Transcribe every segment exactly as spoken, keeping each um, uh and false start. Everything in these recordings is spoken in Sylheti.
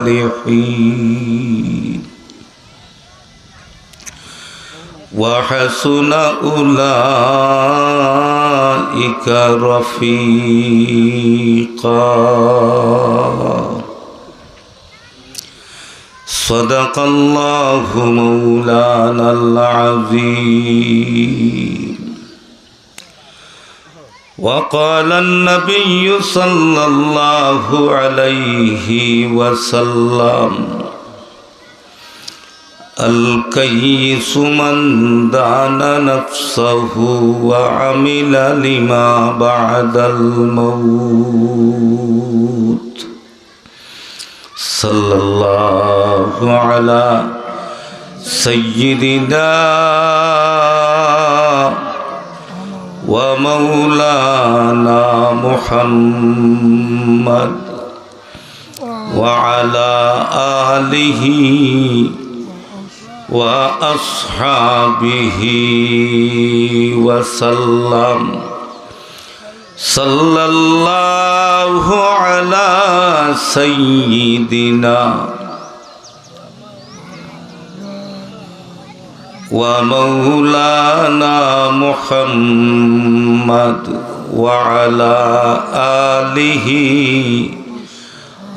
الصالحين وحسن أولئك رفيقا. صدق الله مولانا العظيم. وقال النبي صلى الله عليه وسلم: الكيس من دان نفسه وعمل لما بعد الموت. صلى الله على سيدنا ومولانا محمد وعلى آله وأصحابه وسلم. صلى الله على سيدنا ومولانا محمد وعلى آله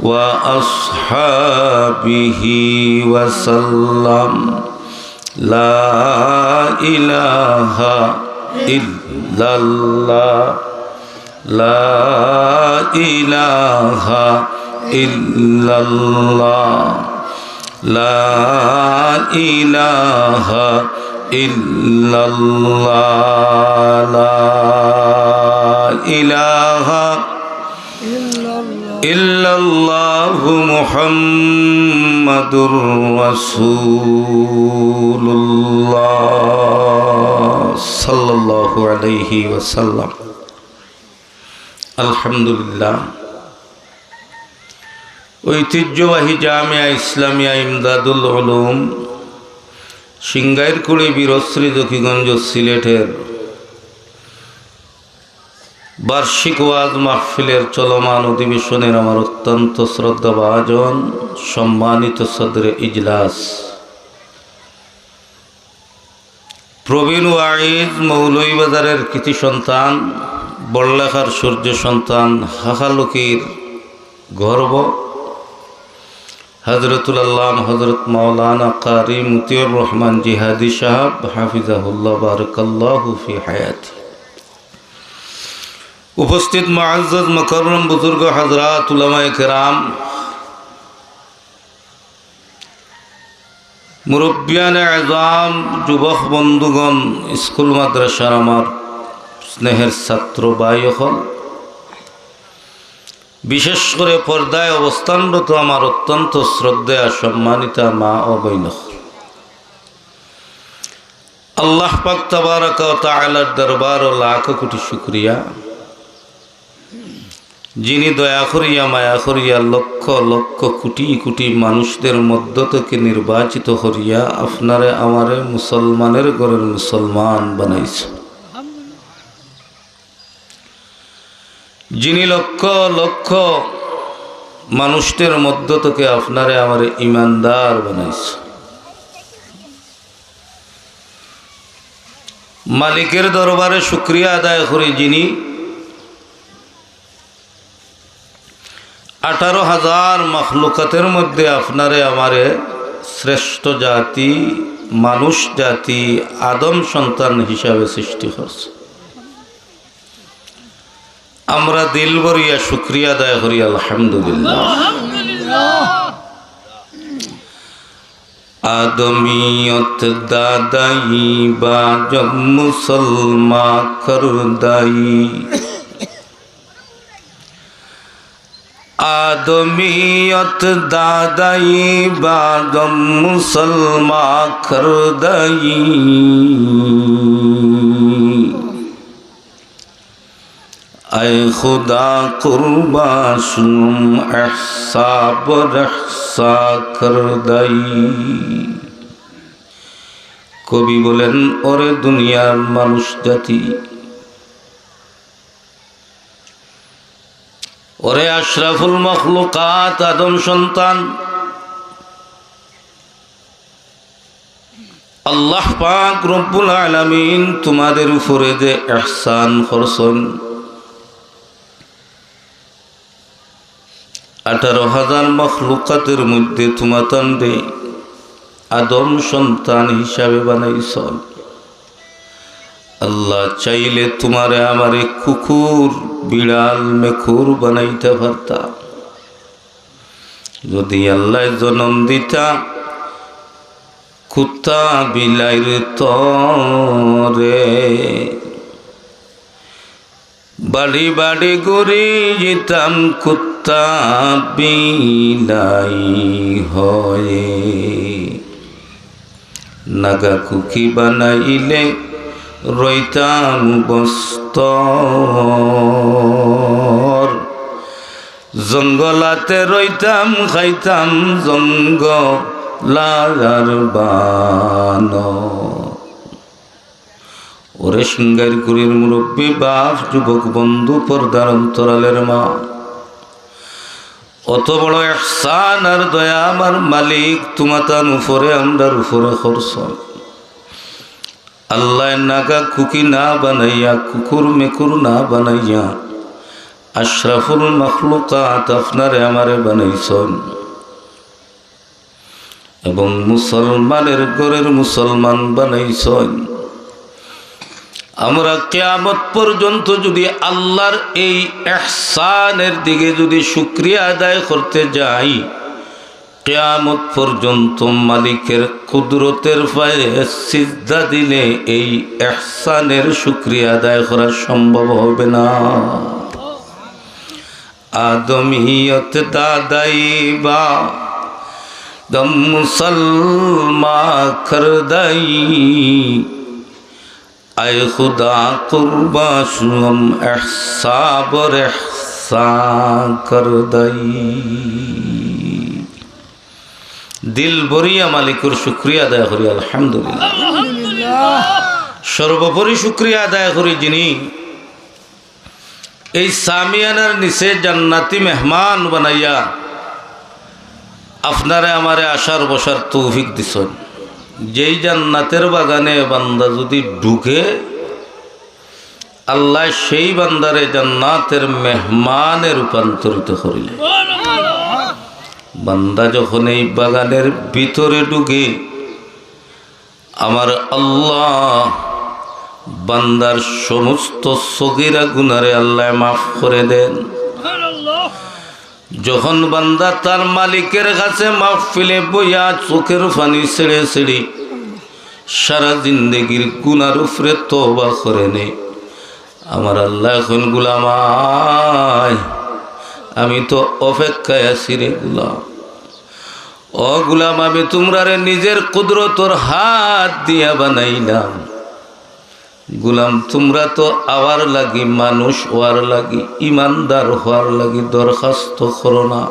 وأصحابه وسلم. لا إله إلا الله. لا إله إلا الله. لا إله إلا الله. لا إله إلا الله محمد رسول الله صلى الله عليه وسلم. الحمد لله। ঐতিহ্যবাহী জামিয়া ইসলামিয়া ইমদাদুল উলুম, সিংগাইরকুড়ি, বীরশ্রী, জকিগঞ্জ, সিলেটের বার্ষিক ওয়াজ মাহফিলের চলমান অধিবেশনের আমার অত্যন্ত শ্রদ্ধাভাজন সম্মানিত সদরে ইজলাস, প্রবীণ ওয়াইজ মৌলভীবাজারের কৃতি সন্তান, বড়লেখার সূর্য সন্তান, হাকালুকির গর্ব, হযরতুল আল্লাম হযরত মাওলানা কারি মতিউর রহমান জিহাদি সাহেব, হাফিজাহুল্লাহ, বারাকাল্লাহু ফি হায়াতি। উপস্থিত মুআজ্জাজ মুকাররম বুজুর্গ হযরত, উলামায়ে কেরাম, মুরব্বিয়ানে আজম, যুবক বন্ধুগণ, স্কুল মাদ্রাসার আমার স্নেহের ছাত্র ভাই অকল, বিশেষ করে পর্দায় অবস্থানরত আমার অত্যন্ত শ্রদ্ধেয়া সম্মানিতা মা ও বইন অকল, আল্লাহ পাক তাবারাকা ওয়া তাআলার দরবারো লাখো কোটি শুকরিয়া, যিনি দয়া করিয়া, মায়া করিয়া লক্ষ লক্ষ কোটি কোটি মানুষদের মধ্য থেকে নির্বাচিত করিয়া আপনারে আমারে মুসলমানের ঘরের মুসলমান বানাইছে। যিনি লক্ষ লক্ষ মানুষদের মধ্য থেকে আপনারে আমারে ইমানদার বানাইছে। মালিকের দরবারে শুকরিয়া আদায় করি, যিনি আঠারো হাজার মখলুকাতের মধ্যে আপনারে আমারে শ্রেষ্ঠ জাতি, মানুষ জাতি, আদম সন্তান হিসাবে সৃষ্টি করছে। আমরা দিল ভরিয়া শুকরিয়া আদায় করি, আলহামদুলিল্লাহ। آدمیت دادئی باجم مسلما کردئی۔ آدمیت دادئی باجم مسلما کردئی۔ اے خدا قربان شوم احسا بر احسا کردئی۔ কবি বলেন, ওরে দুনিয়ার মানুষ জাতি, ওরে আশরাফুল মখলুকাত আদম সন্তান, আল্লাহ পাক রব্বুল আলামিন তোমাদের উপরে যে ইহসান করছইন, আঠারো হাজার মখলুকাতের মধ্যে তোমাতানরে আদম সন্তান হিসাবে বানাইছইন। আল্লাহ চাইলে তোমারে আমারে কুকুর, বিড়াল, মেকুর বানাইতা পারতা। যদি আল্লাহ জনম দিতা কুত্তা বিলাইর তরে, বাড়ি বাড়ি ঘুরি যিতাম কুত্তা বিলাই হয়ে। নাগা কুকি বানাইলে রইতাম বস্তর, জঙ্গলাতে রইতাম, খাইতাম জঙ্গলার বানর। ওরে সিঙ্গাইরকুড়ির মুরব্বি বাপ, যুবক বন্ধু, পর্দার অন্তরালের মা, অত বড় ইহসান আর দয়া আমার মালিক তোমাতান উপরে, আমরার উপরে করছইন। আল্লায় নাগা কুকি না বানাইয়া, কুকুর মেকুর না বানাইয়া, আশরাফুল মখলুকাত আপনারে আমারে বানাইছইন এবং মুসলমানের ঘরের মুসলমান বানাইছইন। আমরা কিয়ামত পর্যন্ত যদি আল্লাহর এই ইহসানের দিকে যদি শুকরিয়া আদায় করতে যাই, কিয়ামত পর্যন্ত মালিকের কুদরতের পায়ে সিজদা দিলে এই ইহসানের শুকরিয়া আদায় করা সম্ভব হবে না। آدمیت دادئی با دم مسلما کردئی، اے خدا قربان شوم احساب اور احسان کردئی۔ দিল ভরিয়া মালিকর শুকরিয়া আদায় করি, আলহামদুলিল্লাহ। সর্বোপরি শুকরিয়া আদায় করি যিনি এই সামিয়ানার নিচে জান্নাতি মেহমান বানাইয়া আপনারে আমারে আসার বসার তৌফিক দিছইন। যেই জান্নাতের বাগানে বান্দা যদি ঢুকে, আল্লাহ সেই বান্দারে জান্নাতের মেহমানে রূপান্তরিত করিলে। বান্দা যখন এই বাগানের ভিতরে ঢুকে, আমার আল্লাহ বান্দার সমস্ত সগীরা গুনারে আল্লাহ মাফ করে দেন। যখন বান্দা তার মালিকের কাছে মাহফিলে বইয়া চোখের পানি ছেড়ে ছেড়ে সারা জিন্দেগির গুনার উপরে তওবা করে নে, আমার আল্লাহ এখন গুলাম আয়, আমি তো অপেক্ষায় আছি রে গুলাম। ও গুলাম, আমি তুমরারে নিজের কুদরতর হাত দিয়া বানাইলাম। গুলাম, তুমরা তো আমার লাগি, মানুষ অওয়ার লাগি, ইমানদার অওয়ার লাগি দরখাস্ত করো না।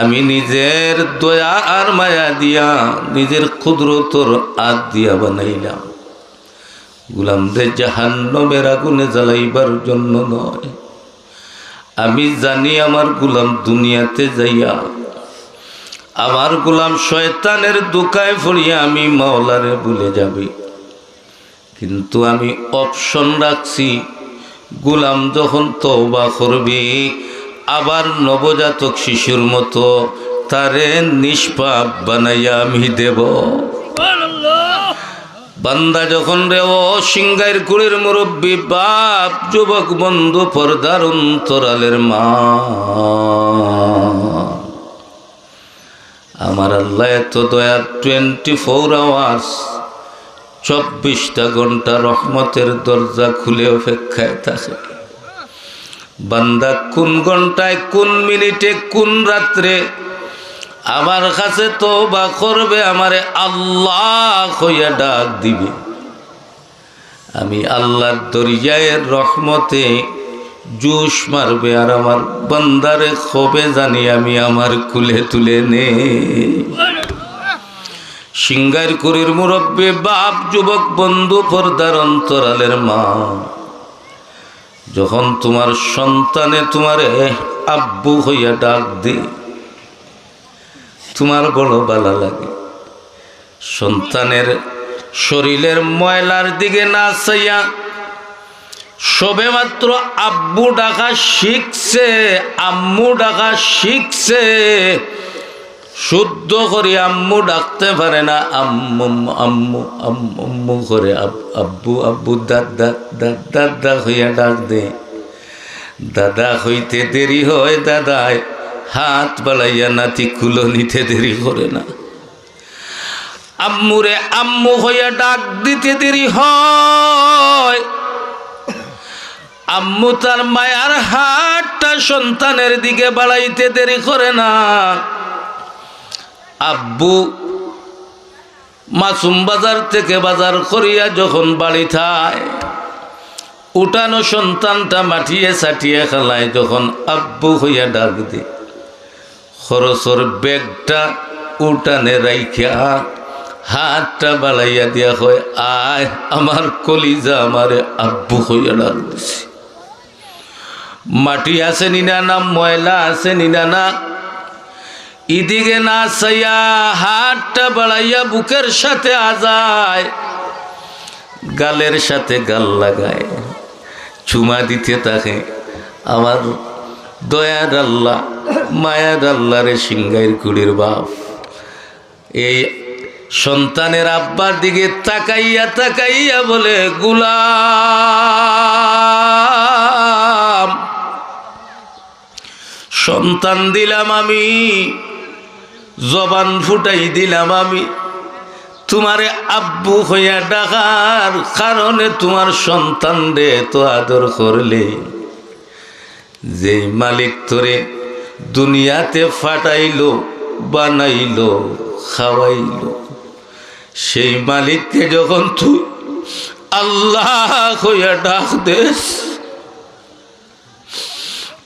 আমি নিজের দয়া আর মায়া দিয়া, নিজের কুদরতর হাত দিয়া বানাইলাম। গুলামরে জাহান্নামের আগুনে জ্বালাইবার জন্য নয়। আমি জানি আমার গুলাম দুনিয়াতে যাইয়া, আমার গুলাম শয়তানের ধোকায় পড়িয়া আমি মাওলারে ভুলে যাবে। কিন্তু আমি অপশন রাখছি, গুলাম যখন তওবা করবে, আবার নবজাতক শিশুর মতো তারে নিষ্পাপ বানাইয়া আমি দেব। বান্দা যখন রে, ও সিঙ্গাইরকুড়ির মুরব্বি বাপ, যুবক বন্ধু, পর্দার অন্তরালের মা, আমার আল্লাহ এত দয়া, twenty four hours, চব্বিশটা ঘন্টা রহমতের দরজা খুলে অপেক্ষায় থাকে। বান্দা কোন ঘন্টায়, কোন মিনিটে, কোন রাত্রে আমার কাছে তওবা করবে, আমারে আল্লাহ কইয়া ডাক দিবে, আমি আল্লাহর দরিয়ায় রহমতে জোশ মারবে, আর আমার বান্দারে কবে জানি আমি আমার কুলে তুলে নে। সিঙ্গাইরকুড়ির মুরব্বি বাপ, যুবক বন্ধু, পর্দার অন্তরালের মা, যখন তোমার সন্তানে তোমারে আব্বু কইয়া ডাক দে, তোমার বড় ভালা লাগে। সন্তানের শরীরের ময়লার দিকে না চাইয়া সবেমাত্র আব্বু ডাকা শিখছে, আম্মু ডাকা শিখছে। শুদ্ধ করি আম্মু ডাকতে পারে না, আম্মু, আম্মু, আম্মু, আম্মু করে, আব-, আব্বু, আব্বু, দাদা, দাদা, দাদা কইয়া ডাক দে। দাদা কইতে দেরি হয়, দাদায় হাত বাড়াইয়া নাতি কুলো নিতে দেরি করে না। আম্মুরে আম্মু কইয়া ডাক দিতে দেরি হয়। আম্মু তার মায়ার হাতটা সন্তানের দিকে বাড়াইতে দেরি করে না। আব্বু মাসুম বাজার থেকে বাজার করিয়া যখন বাড়িত আয়, উঠানো সন্তানটা মাটিয়ে সাটিয়ে খেলায়, যখন আব্বু কইয়া ডাক দে, খরচর ব্যাগটা উঠানে রাইখা হাতটা বাড়াইয়া দিয়া কয়, "আয় আমার কলিজা, আমারে আব্বু কইয়া ডাক দিছে।" মাটি আছে নি না, না ময়লা আছে নি না, না, ইদিকে না চাইয়া হাতটা বাড়াইয়া বুকের সাথে আজায়, গালের সাথে গাল লাগায়, চুমা দিতে থাকে। আমার দয়ার আল্লাহ, মায়ার আল্লাহ রে, সিংগাইর কুড়ির বাপ। এই সন্তানের আব্বার দিকে তাকাইয়া তাকাইয়া বলে, "গুলাম, সন্তান দিলাম আমি, জবান ফুটাই দিলাম আমি, তুমারে আব্বু কইয়া ডাকার কারণে তুমার সন্তানরে এত আদর করলে।" যেই মালিক তোরে দুনিয়াতে ফাটাইলো, বানাইলো, খাওয়াইলো, সেই মালিককে যখন তুই আল্লাহ কইয়া ডাক দেস,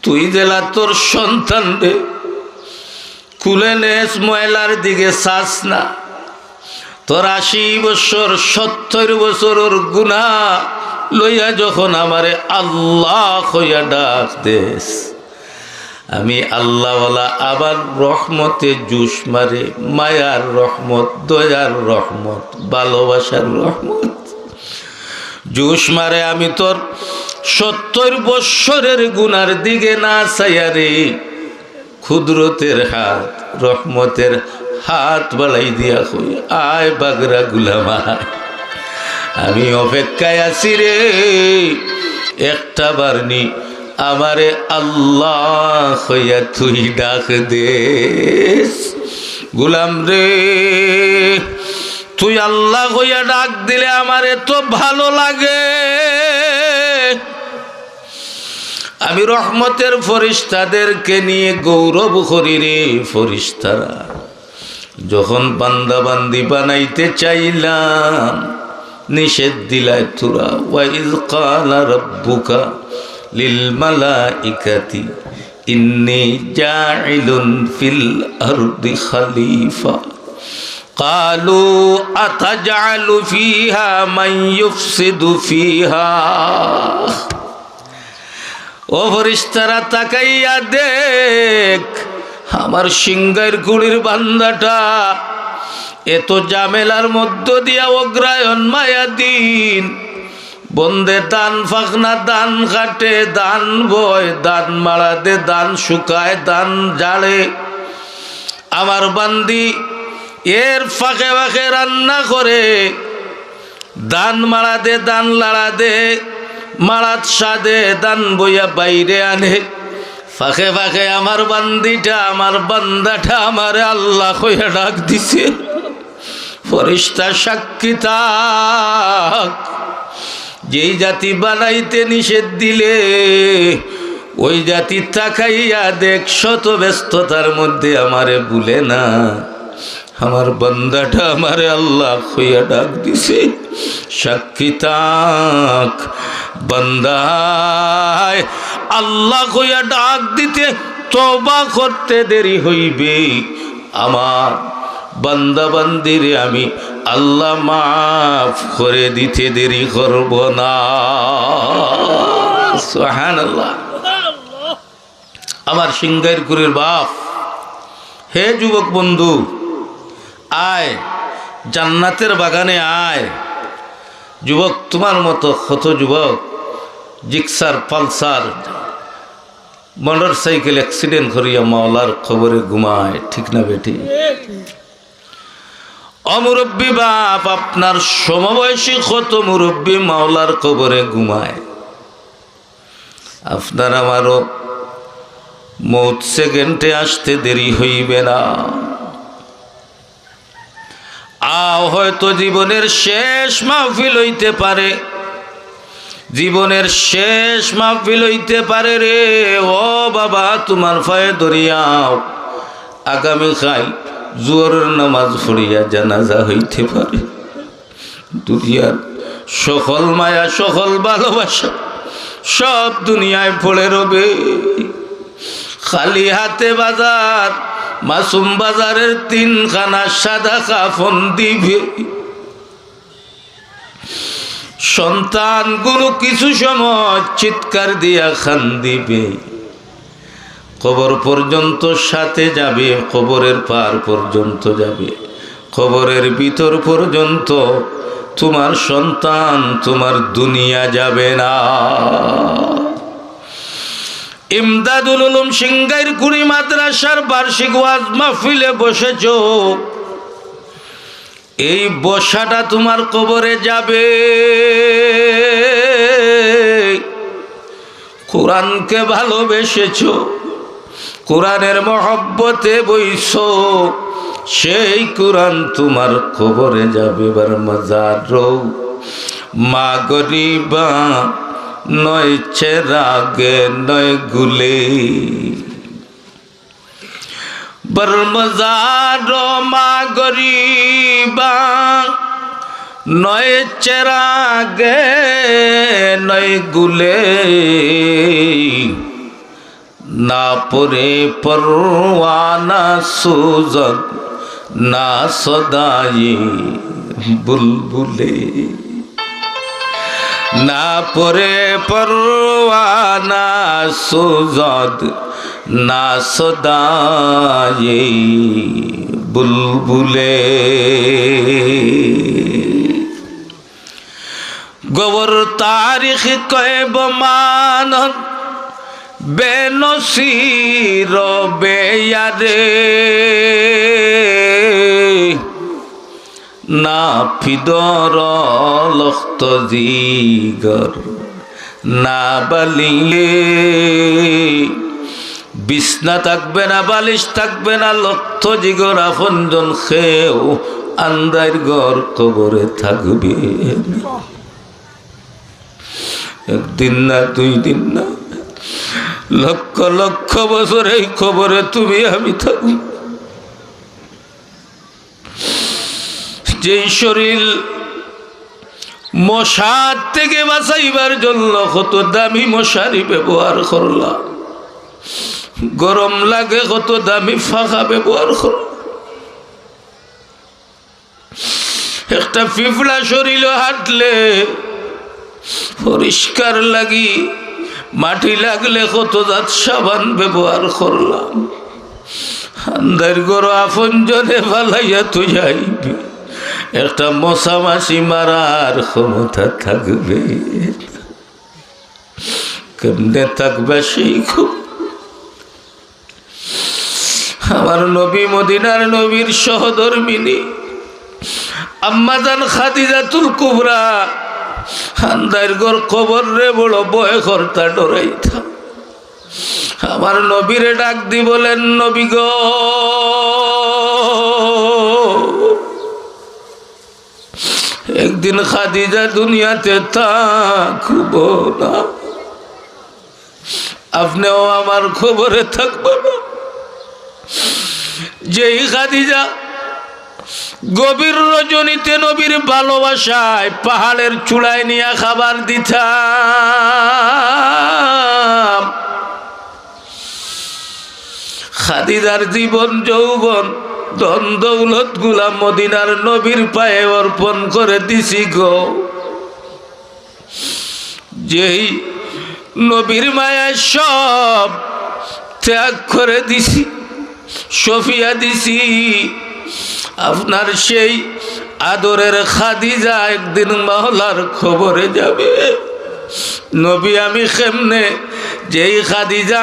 তুই যেলা তোর সন্তানরে কুলে নেস, ময়লার দিকে চাস না। তোর আশি বছর, সত্তর বছরর গুনা লইয়া যখন আমারে আল্লাহ কইয়া ডাক দেস, আমি আল্লাহওয়ালা আবার রহমতে জুশ মারে, মায়ার রহমত, দয়ার রহমত, ভালোবাসার রহমত। জুশ মারে আমি তোর সত্তর বৎসরের গুনার দিকে না চাইয়া রে, কুদরতের হাত, রহমতের হাত বাড়াই দিয়া কই, "আয় বাগরা গুলাম আয়, আমি অপেক্ষায় আছি রে, একটা বার নি আমারে আল্লাহ কইয়া তুই ডাক দেস।" গুলাম রে, তুই আল্লাহ কইয়া ডাক দিলে আমার এত ভালো লাগে, আমি রহমতের ফরিস্তাদেরকে নিয়ে গৌরব করি রে। ফরিস্তারা যখন বান্দা বান্দি বানাইতে চাইলাম, নিষেধ দিলায় তোরা। "ওয়া ইজ ক্বালা রাব্বুকা লিল মালাইকাতি ইন্নী জাইলুন ফিল আরদি খালিফা।" قالوا أتجعل فيها من يفسد فيها। ও ফরিস্তারা, তাকাইয়া দেখ, আমার সিংগাইর কুড়ির বান্দাটা এত ঝামেলার মধ্য দিয়া অগ্রায়ণ মায়াদিন বন্দে ধান ফাকনা, ধান কাটে, ধান বয়, ধান মাড়া দে, ধান শুকায়, ধান ঝাড়ে। আমার বান্দি এর ফাঁকে ফাঁকে রান্না করে, ধান মাড়া দে, ধান লাড়া দে, মাড়াত সাদে, ধান বইয়া বাইরে আনে। ফাঁকে ফাঁকে আমার বান্দিটা, আমার বান্দাটা আমারে আল্লাহ কইয়া ডাক দিছে। ফরিস্তা সাক্ষী থাক, যেই জাতি বানাইতে নিষেধ দিলে, ওই জাতি তাকাইয়া দেখ, শত ব্যস্ততার মধ্যে আমারে ভুলে না। আমার বান্দাটা আমারে আল্লাহ কইয়া ডাক দিছে। সাক্ষী থাক, বান্দায় আল্লাহ কইয়া ডাক দিতে তওবা করতে দেরি হইবে। আমার বান্দা বান্দিরে আমি আল্লাহ মাফ করে দিতে দেরি করব না। সুবহানাল্লাহ। আমার সিংগাইর কুড়ির বাপ, হে যুবক বন্ধু, আয়, জান্নাতের বাগানে আয়। যুবক, তোমার মতো কত যুবক জিক্সার, পালসার, মোটরসাইকেল অ্যাক্সিডেন্ট করিয়া মাওলার কবরে ঘুমায়, ঠিক না বেটি? ও মুরব্বী বাপ, আপনার সমবয়সী কত মুরব্বী মাওলার কবরে ঘুমায়। আপনার আমারও মউত সেকেন্ডে আসতে দেরি হইবে না। আ, হয়তো জীবনের শেষ মাহফিল হইতে পারে, জীবনের শেষ মাহফিল হইতে পারে রে। ও বাবা, তোমার পায়ে ধরিয়াও, আগামীকাল জোহরের নামাজ পড়িয়া জানাজা হইতে পারে। দুনিয়ার সকল মায়া, সকল ভালোবাসা, সব দুনিয়ায় পড়ে রবে। খালি হাতে বাজার, মাসুম বাজারের তিনখানা সাদা কাফন দিবে। সন্তানগুলো কিছু সময় চিৎকার দিয়া কান্দিবে। কবর পর্যন্ত সাথে যাবে, কবরের পার পর্যন্ত যাবে, কবরের ভিতর পর্যন্ত তোমার সন্তান, তোমার দুনিয়া যাবে না। ইমদাদুল উলুম সিংগাইর কুড়ি মাদ্রাসার বার্ষিক ওয়াজ মাহফিলে বসেছ, এই বসাটা তোমার কবরে যাবে। কোরআনকে ভালোবেসেছ, কোরআনের মহব্বতে বইছ, সেই কোরআন তোমার কবরে যাবে। বারমাজারো মা গরিবা, নয় চেরাগে নয় গুলে। বারমাজারো মা গরিবা, নয় চেরাগে নয় গুলে, না পড়ে পরোয়ানা সুজত না সদাই বুলবুলে। না পড়ে পরোয়ানা সুজত না সদাই বুলবুলে। গবর তারিখ কয় বমানত বেনসির বেয়ারে। না পিদর লখত জিগর না বালিলে। বিছনা থাকবে না, বালিশ থাকবে না, লখত জিগর আপনজন কেউ আন্দাইর ঘর কবরে থাকবে না। একদিন না, দুই দিন না, লক্ষ লক্ষ বছর এই কবরে তুমি আমি থাকব। যেই শরীর মশার থেকে বাঁচাইবার জন্য কত দামি মশারি ব্যবহার করলাম, গরম লাগে কত দামি ফাঁকা ব্যবহার করলাম। একটা পিঁপড়া শরীরও হাঁটলে পরিষ্কার লাগি, মাটি লাগলে কত জাত সাবান ব্যবহার করলাম। আন্দাইর ঘর আপনজনে ফালাইয়া তুই আইবি, একটা মশা মাছি মারার ক্ষমতা থাকবে? কেমনে থাকবে সেই খুব? আমার নবী, মদিনার নবীর সহধর্মিনী আম্মাজান খাদিজাতুল কুবরা আন্দাইর ঘর কবররে বড় ভয় করতা, ডরাইতা। আমার নবীরে ডাক দি বলেন, "নবী গো, একদিন খাদিজা দুনিয়াতে থাকবো না, আপনেও আমার কবরে থাকবা না।" যেই খাদিজা গভীর রজনীতে নবীর ভালোবাসায় পাহাড়ের চূড়ায় নিয়া খাবার দিতাম, খাদিজার জীবন যৌবন ধন দৌলত গুলা মদিনার নবীর পায়ে অর্পণ করে দিছি গো। যেই নবীর মায়ায় সব ত্যাগ করে দিছি, সফিয়া দিছি, আপনার সেই আদরের খাদিজা একদিন মাওলার কবরে যাবে। নবী, আমি কেমনে, যেই খাদিজা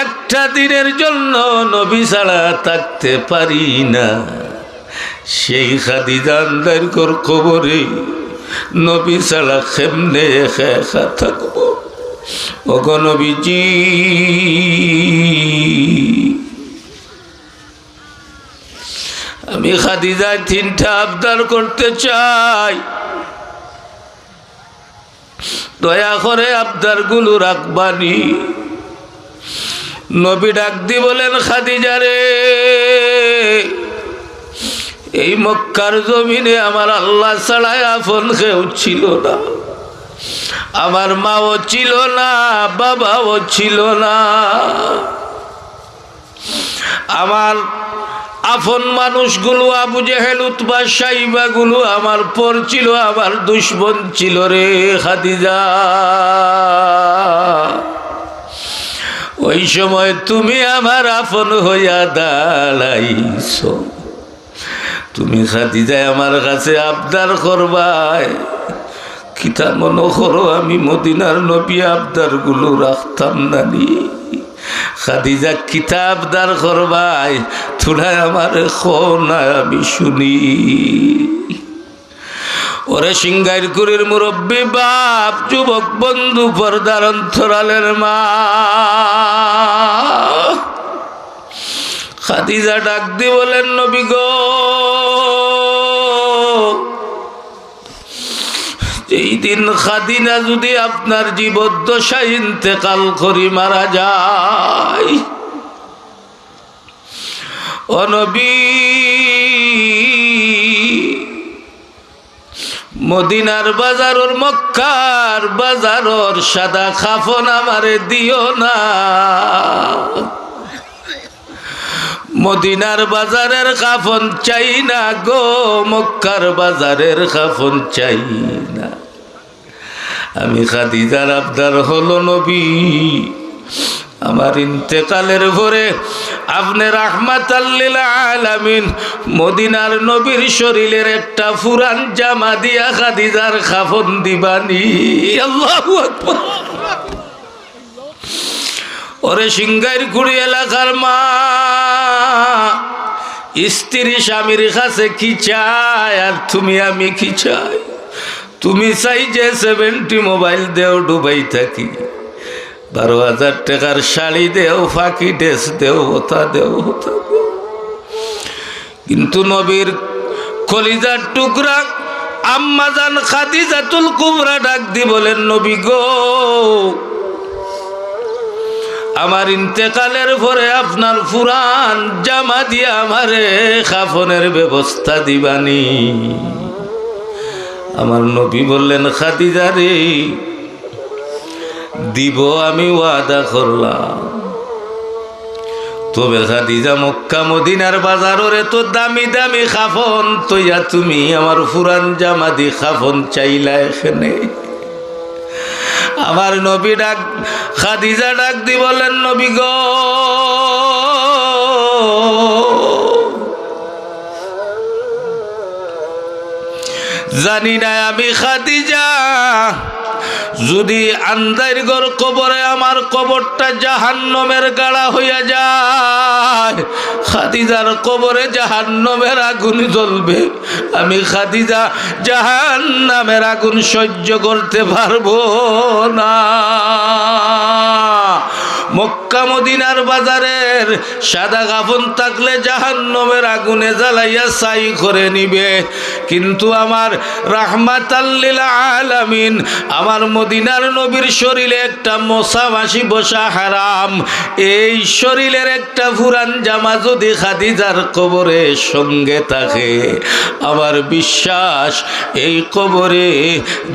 একটা দিনের জন্য নবী ছাড়া থাকতে পারি না, সেই খাদিজা আন্দাইর ঘর কবরে নবী ছাড়া কেমনে একা একা থাকবো? ওগো নবীজি, আমি খাদিজায় তিনটা আবদার করতে চাই, দয়া করে আবদারগুলো রাখবানি। নবী ডাক দি বলেন, খাদিজা রে, এই মক্কার জমিনে আমার আল্লাহ ছাড়া আপন কেউ ছিল না, আমার মাও ছিল না, বাবাও ছিল না। আমার আপন মানুষগুলো আবু জেহেল, উতবা, শাইবাগুলো আমার পর ছিল, আমার দুশমন ছিল রে খাদিজা। ওই সময় তুমি আমার আপন হইয়া দাঁড়াইছো। তুমি খাদিজায় আমার কাছে আবদার করবায়, কিতা মনো করো আমি মদিনার নবী আবদারগুলো রাখতাম না নি? খাদিজা কিতা আবদার করবায়, থুড়ায় আমারে কও না আমি শুনি। ওরে সিংগাইরকুড়ির মুরব্বি বাপ, যুবক বন্ধু, পর্দার অন্তরালের মা, খাদিজা ডাক দি বলেন, নবী গো, যেই দিন খাদিজা যদি আপনার জীবদ্দশায় ইন্তেকাল করি মারা যায়, ও নবী, মদিনার বাজারর, মক্কার বাজারর সাদা কাফন আমারে দিও না। মদিনার বাজারের কাফন চাই না গো, মক্কার বাজারের কাফন চাই না। আমি খাদিজার আবদার হলো, নবী, আমার ইন্তেকালের পরে আপনে রাহমাতাল লিল আলামিন মদিনার নবীর শরীলের একটা পুরান জামা দিয়া খাদিজার কাফন দিবানি। আল্লাহু আকবার। ওরে সিংগাইরকুড়ি এলাকার মা, স্ত্রী স্বামীর কাছে কি চায় আর তুমি আমি কি চাই? তুমি চাই যে সেভেন্টি মোবাইল দেও ডুবাই থাকি, বারো হাজার টেকার শাড়ি দেও, ফাঁকি ড্রেস দেও, ওতা দেও, ওতা দেও। কিন্তু নবীর কলিজার টুকরা আম্মাজান খাদিজাতুল কুবরা ডাক দি বলেন, নবী গো, আমার ইন্তেকালের পরে আপনার পুরান জামা দিয়া আমারে কাফনের ব্যবস্থা দিবানি। আমার নবী বললেন, খাদিজা রে, দিব, আমি ওয়াদা করলাম। তবে খাদিজা, মক্কা মদিনার বাজারর এত দামি দামি কাফন থইয়া তুমি আমার পুরান জামা দি কাফন চাইলায় কেনে? আমার নবী ডাক, খাদিজা ডাক দি বলেন, নবী গো, জানি না আমি খাদিজা যদি আন্দাইর ঘর কবরে আমার কবরটা জাহান্নমের গাড়া হইয়া যায়, খাদিজার কবরে জাহান্নমের আগুন জ্বলবে, আমি খাদিজা জাহান্নামের আগুন সহ্য করতে পারবো না। মক্কা মদিনার বাজারের সাদা কাফন থাকলে জাহান্নমের আগুনে জ্বালাইয়া ছাই করে নিবে, কিন্তু আমার রাহমাতাল লিল আলামিন, আমার মদিনার নবীর শরীরে একটা মশা মাছি বসা হারাম। এই শরীরের একটা পুরান জামা যদি খাদিজার কবরে সঙ্গে থাকে, আমার বিশ্বাস এই কবরে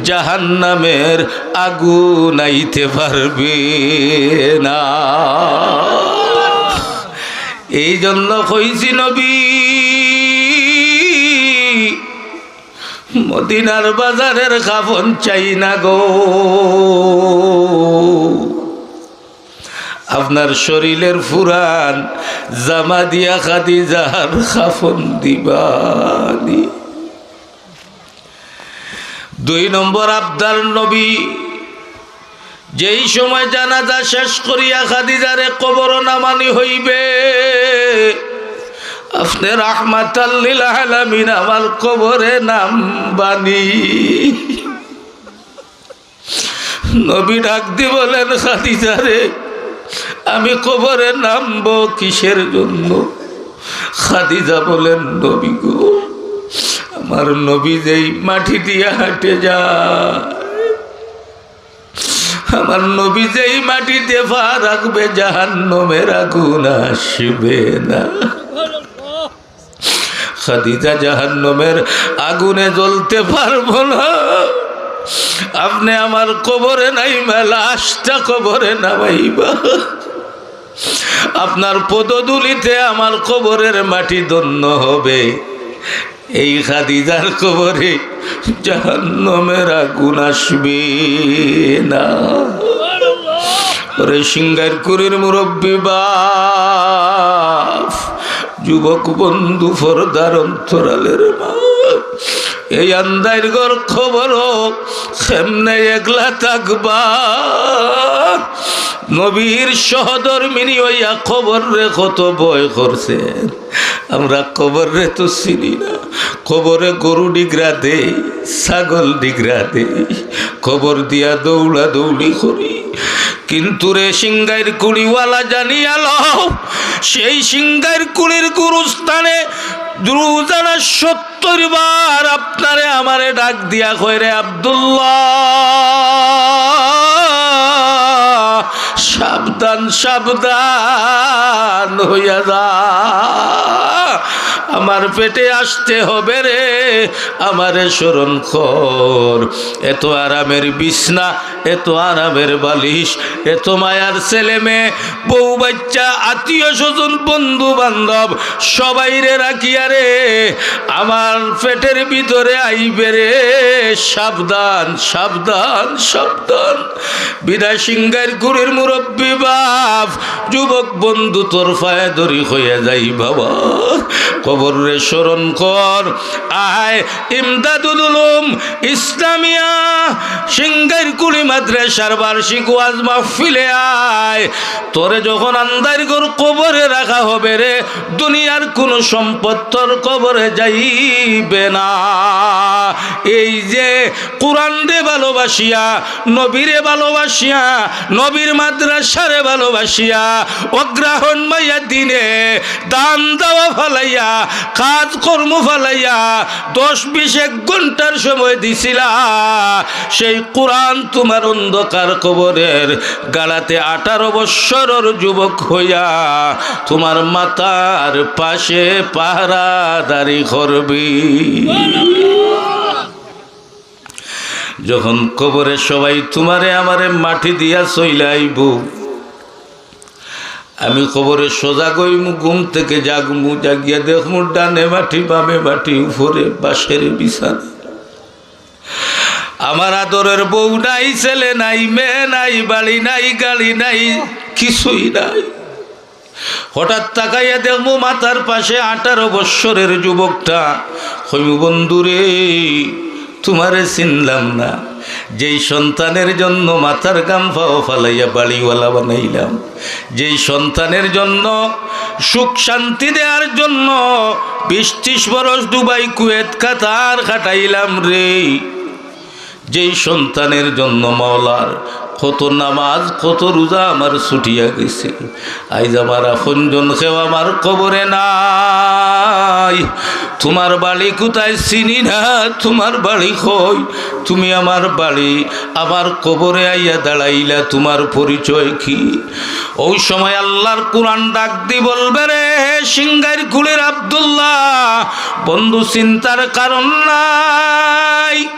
জাহান্নামের আগুন আইতে পারবে না। এই জন্য কইছি নবী, মদিনার বাজারের কাফন চাই না গো, আপনার শরীরের পুরান জামা দিয়া খাদিজার কাফন দিবানি। দুই নম্বর আবদার, নবী যেই সময় জানাজা শেষ করিয়া খাদিজারে কবরো নামানি হইবে, আপনে রাহমাতাল লিল আলামিন আমার কবরে নামবানি। নবী ডাক দি বলেন, "খাদিজারে, আমি কবরে নামবো কিসের জন্য?" খাদিজা বলেন, "নবী গো, আমার নবী যেই মাটি দিয়া হাঁটে যায়, আমার নবী যেই মাটিতে পা রাখবে, জাহান্নামের আগুন আসবে না।" খাদিজা, জাহান্নামের আগুনে জ্বলতে পারবো না, আপনে আমার কবরে নাইমা, লাশটা কবরে নামাইবা, আপনার পদধূলিতে আমার কবরের মাটি ধন্য হবে। এই খাদিজার কবরে জাহান্নামের আগুন আসবে না। ওরে সিঙ্গাইরকুড়ির মুরব্বি বাপ, যুবক বন্ধু, পর্দার অন্তরালের মা, এই আন্দাইর ঘর কবরো কেমনে একলা থাকবা? নবীর সহধর্মিনী হইয়া কবররে কত ভয় করছেন। আমরা কবররে তো চিনি না। কবরে গরু ডিগরা দেই, ছাগল ডিগরা দেই, কবর দিয়া দৌড়াদৌড়ি করি। কিন্তু রে সিঙ্গাইরকুড়িওয়ালা, জানিয়া লও, সেই সিঙ্গাইরকুড়ির গুরুস্থানে রোজানা সত্তর বার আপনারে আমারে ডাক দিয়া কয়, "রে আব্দুল্লাহ, সাবধান, সাবধান হইয়া যা, আমার পেটে আসতে হবে রে, আমারে স্মরণ কর।" এত আরামের বিছনা, এত আরামের বালিশ, এত মায়ার ছেলে মেয়ে, বউ বাচ্চা, আত্মীয় স্বজন, বন্ধু বান্ধব, সবাইরে রাখিয়া রে আমার পেটের ভিতরে আইবে রে। সাবধান, সাবধান, সাবধান। বিদায় সিঙ্গাইরকুড়ির মুরব্বি বাপ, যুবক বন্ধু, তোর পায়ে ধরি কইয়া যাই বাবা, কবররে স্মরণ কর। আয় ইমদাদুল উলুম ইসলামিয়া সিঙ্গাইরকুড়ি মাদ্রাসার বার্ষিক ওয়াজ মাহফিলে আয়। তোরে যখন আন্দাইর ঘর কবরে রাখা হবে রে, দুনিয়ার কোনো সম্পদ তোর কবরে যাইবে না। এই যে কোরআনরে ভালোবাসিয়া, নবীরে ভালোবাসিয়া, নবীর মাদ্রাসারে ভালোবাসিয়া, অগ্রহণ মাইয়া দিনে দান দেওয়া ফালাইয়া, কাজ কর্ম ফালাইয়া, দশ বিশ এক ঘন্টার সময় দিছিলা, সেই কোরআন তোমার অন্ধকার কবরের গাড়াতে আঠারো বৎসরর যুবক হইয়া তোমার মাথার পাশে পাহারাদারি করবি। যখন কবরে সবাই তোমারে আমারে মাটি দিয়া চইলা আইবো, আমি কবরে সজাগ অইমু, ঘুম থেকে জাগমু, জাগিয়া দেখমু ডানে মাটি, বামে মাটি, উপরে বাঁশের বিছানা। আমার আদরের বউ নাই, ছেলে নাই, মেয়ে নাই, বাড়ি নাই, গাড়ি নাই, কিছুই নাই। হঠাৎ তাকাইয়া দেখমু মাথার পাশে আঠারো বৎসরের যুবকটা। কইমু, "বন্ধুরে, তোমারে চিনলাম না। যেই সন্তানের জন্য মাথার ঘাম পাও ফালাইয়া বাড়িওয়ালা বানাইলাম, যেই সন্তানের জন্য সুখ শান্তি দেওয়ার জন্য বিশ ত্রিশ বরস দুবাই, কুয়েত, কাতার খাটাইলাম রে, যেই সন্তানের জন্য মাওলার কত নামাজ, কত রোজা আমার ছুটিয়া গেছে, আইজ আমার আপনজন কেউ আমার কবরে নাই। তোমার বাড়ি কোথায় চিনি না, তোমার বাড়ি কই, তুমি আমার বাড়ি, আমার কবরে আইয়া দাঁড়াইলা, তোমার পরিচয় কি?" ওই সময় আল্লাহর কোরআন ডাক দি বলবে, "রে সিঙ্গাইরকুড়ির আব্দুল্লাহ, বন্ধু, চিন্তার কারণ নাই।"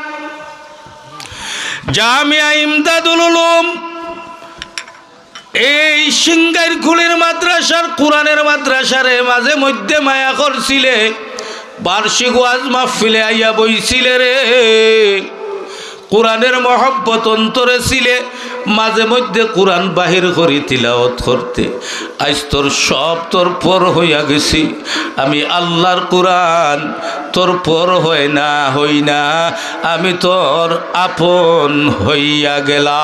জামিয়া ইমদাদুল উলুম, এই সিঙ্গাইরকুড়ির মাদ্রাসার, কোরআনের মাদ্রাসারে মাঝে মধ্যে মায়া করছিলে, বার্ষিক ওয়াজ মাহফিলে আইয়া বইছিলে রে। কোরআনের মহব্বত অন্তরে ছিলে, মাঝে মধ্যে কোরআন বাহির করি তিলাওয়াত করতে। আইজ তোর সব তোর পর হইয়া গেছি। আমি আল্লাহর কোরআন তোর পর হয় না, হই না, আমি তোর আপন হইয়া গেলাম।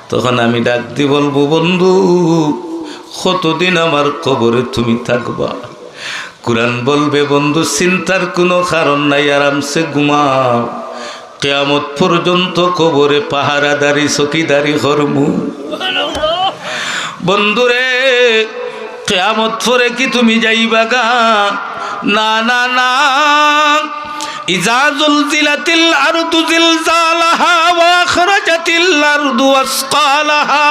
তখন আমি ডাক দি বলবো, বন্ধু, কতদিন আমার কবরে তুমি থাকবা? কোরআন বলবে, বন্ধু, চিন্তার কোনো কারণ নাই, আরামসে ঘুমাও। কিয়ামত পর্যন্ত কবরে পাহারাদারি, চকিদারি করমু। বন্ধুরে, কিয়ামত পরে কি তুমি যাইবা গা? না, না, না। ইজা জুলজিলাতিল আরদু জিলজালাহা ওয়া আখরাজাতিল আরদু আসকালাহা।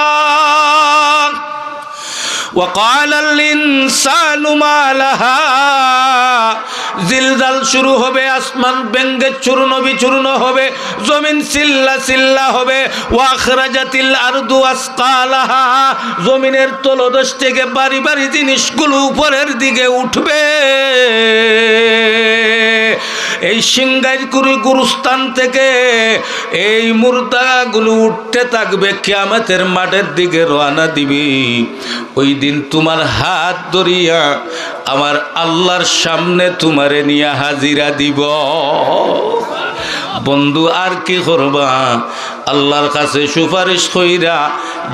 ওয়া ক্বালাল ইনসানু মা লাহা। জিলজাল শুরু হবে, আসমান ভেঙ্গে চূর্ণ বিচূর্ণ হবে, জমিন চিল্লা চিল্লা হবে। ওয়া আখরাজাতিল আরদু আসকালাহা, জমিনের তলদেশ থেকে ভারী ভারী জিনিসগুলো উপরের দিকে উঠবে। এই সিংগাইরকুড়ি গুরুস্থান থেকে এই মুর্দাগুলো উঠতে থাকবে, কিয়ামতের মাঠের দিকে রওনা দিবি। ওই দিন তোমার হাত ধরিয়া আমার আল্লাহর সামনে তোমারে নিয়া হাজিরা দিব। বন্ধু, আর কি করবা? আল্লাহর কাছে সুপারিশ কইরা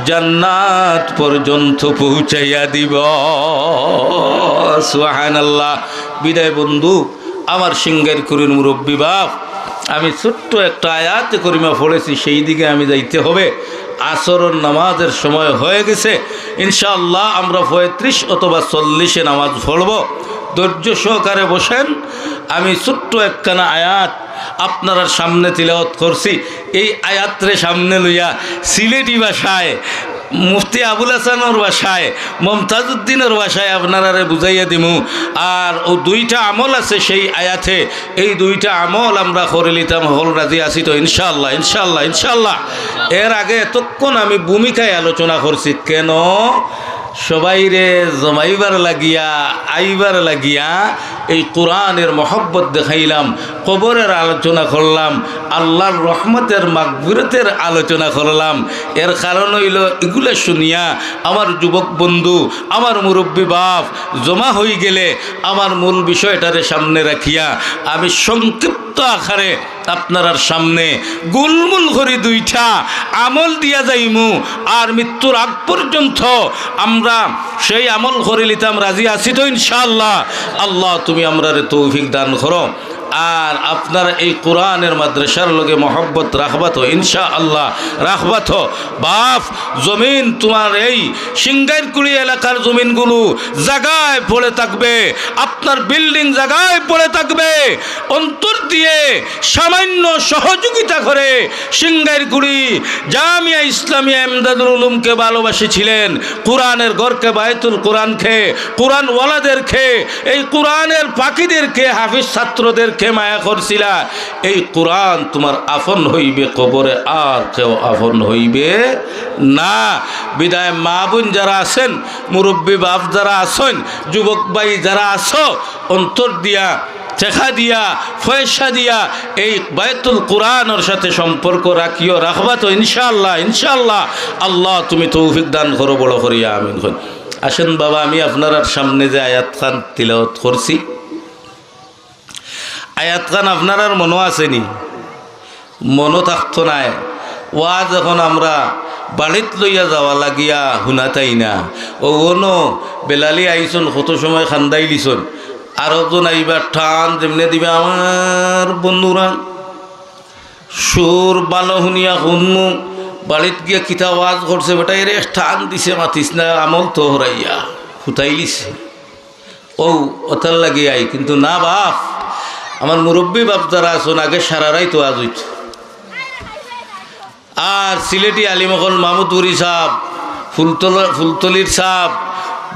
জান্নাত পর্যন্ত পৌঁছাইয়া দিব। সুবহানাল্লাহ। বিদায় বন্ধু, আমার সিংগাইরকুড়ির মুরব্বী বাপ, আমি ছোট্ট একটা আয়াতে করিমা পড়েছি, সেই দিকে আমি যাইতে হবে। আসরর নামাজের সময় হয়ে গেছে। ইনশাআল্লাহ আমরা পঁয়ত্রিশ অথবা চল্লিশে নামাজ পড়ব। ধৈর্য সহকারে বসেন। আমি ছোট্ট একখানা আয়াত আপনারার সামনে তিলাওয়াত করছি। এই আয়াতরে সামনে লইয়া সিলেটি ভাষায়, মুফতি আবুল হাসানর ভাষায়, মমতাজউদ্দিনর ভাষায় আপনারারে বুঝাইয়া দিমু। আর ও দুইটা আমল আছে সেই আয়াতে, এই দুইটা আমল আমরা করিলিতাম। হকল রাজি আছি তো? ইনশাআল্লাহ, ইনশাআল্লাহ, ইনশাআল্লাহ। এর আগে এতক্ষণ আমি ভূমিকায় আলোচনা করছি, কেন সবাইরে জমাইবার লাগিয়া, আইবার লাগিয়া এই কোরআনের মহব্বত দেখাইলাম, কবরের আলোচনা করলাম, আল্লাহর রহমতের মাগফিরতের আলোচনা করলাম। এর কারণ অইলো, এগুলা শুনিয়া আমার যুবক বন্ধু, আমার মুরব্বী বাপ জমা হই গেলে আমার মূল বিষয়টারে সামনে রাখিয়া আমি সংক্ষিপ্ত আকারে আপনারার সামনে গুলমুল করি দুইটা আমল দিয়া যাইমু। আর মৃত্যুর আগ পর্যন্ত আমরা সেই আমল করিলিতাম। রাজি আছি তো ইনশাআল্লাহ? আল্লাহ, তুমি আমরারে তৌফিক দান করো। আর আপনারা এই কোরআনের মাদ্রাসার লগে মহব্বত রাখবা তো? ইনশাআল্লাহ রাখবা তো? বাপ, জমিন, তোমার এই সিংগাইরকুড়ি এলাকার জমিনগুলো জায়গায় পড়ে থাকবে, আপনার বিল্ডিং জায়গায় পড়ে থাকবে। অন্তর দিয়ে সামান্য সহযোগিতা করে সিংগাইরকুড়ি জামিয়া ইসলামিয়া ইমদাদুল উলুমকে ভালোবাসেছিলেন, কোরআনের ঘরকে, বায়তুল কোরআনকে, কোরআনওয়ালাদেরকে, এই কোরআনের পাখিদেরকে, হাফিজ ছাত্রদেরকে মায়া করছিলা। এই কোরআন তোমার আপন হইবে কবরে, আর কেউ আপন হইবে না। বিদায় মা বোন যারা আছেন, মুরব্বী বাপ যারা আছেন, যুবক ভাই যারা আছো, অন্তর দিয়া, টেকা দিয়া, পয়সা দিয়া এই বায়তুল কোরআনর সাথে সম্পর্ক রাখিও। রাখবা তো ইনশাআল্লাহ? ইনশাআল্লাহ। আল্লাহ, তুমি তৌফিক দান করো বড় করিয়া, আমিন। আসেন বাবা, আমি আপনারার সামনে যে আয়াত খান তিলাওয়াত করছি, আয়াত খান আপনারার মনো আছে নি? মনো থাকতো নায়। ওয়াজ এখন আমরা বাড়িত লইয়া যাওয়া লাগিয়া হুনাতাই না। ও অনো বেলালি আইছন, কত সময় খান্দাইলিছন। আর একজন আইবা, টান যেমনে দিবা, আমার বন্ধুরা, সুর ভালো হুনিয়া হুনমু, বাড়িত গিয়া কিতা ওয়াজ করছে বেটা, এরে টান দিছে, মাতিস না, আমল তো হরাইয়া হুতাইলিছে। ও, ওটার লাগি আই, কিন্তু না বাপ, আমার মুরব্বী বাপ যারা আছন, আগে সারা রাইত ওয়াজ অইতো। আর সিলেটি আলিম অকল মাহমুদপুরি সাব, ফুলতল-, ফুলতলির সাব,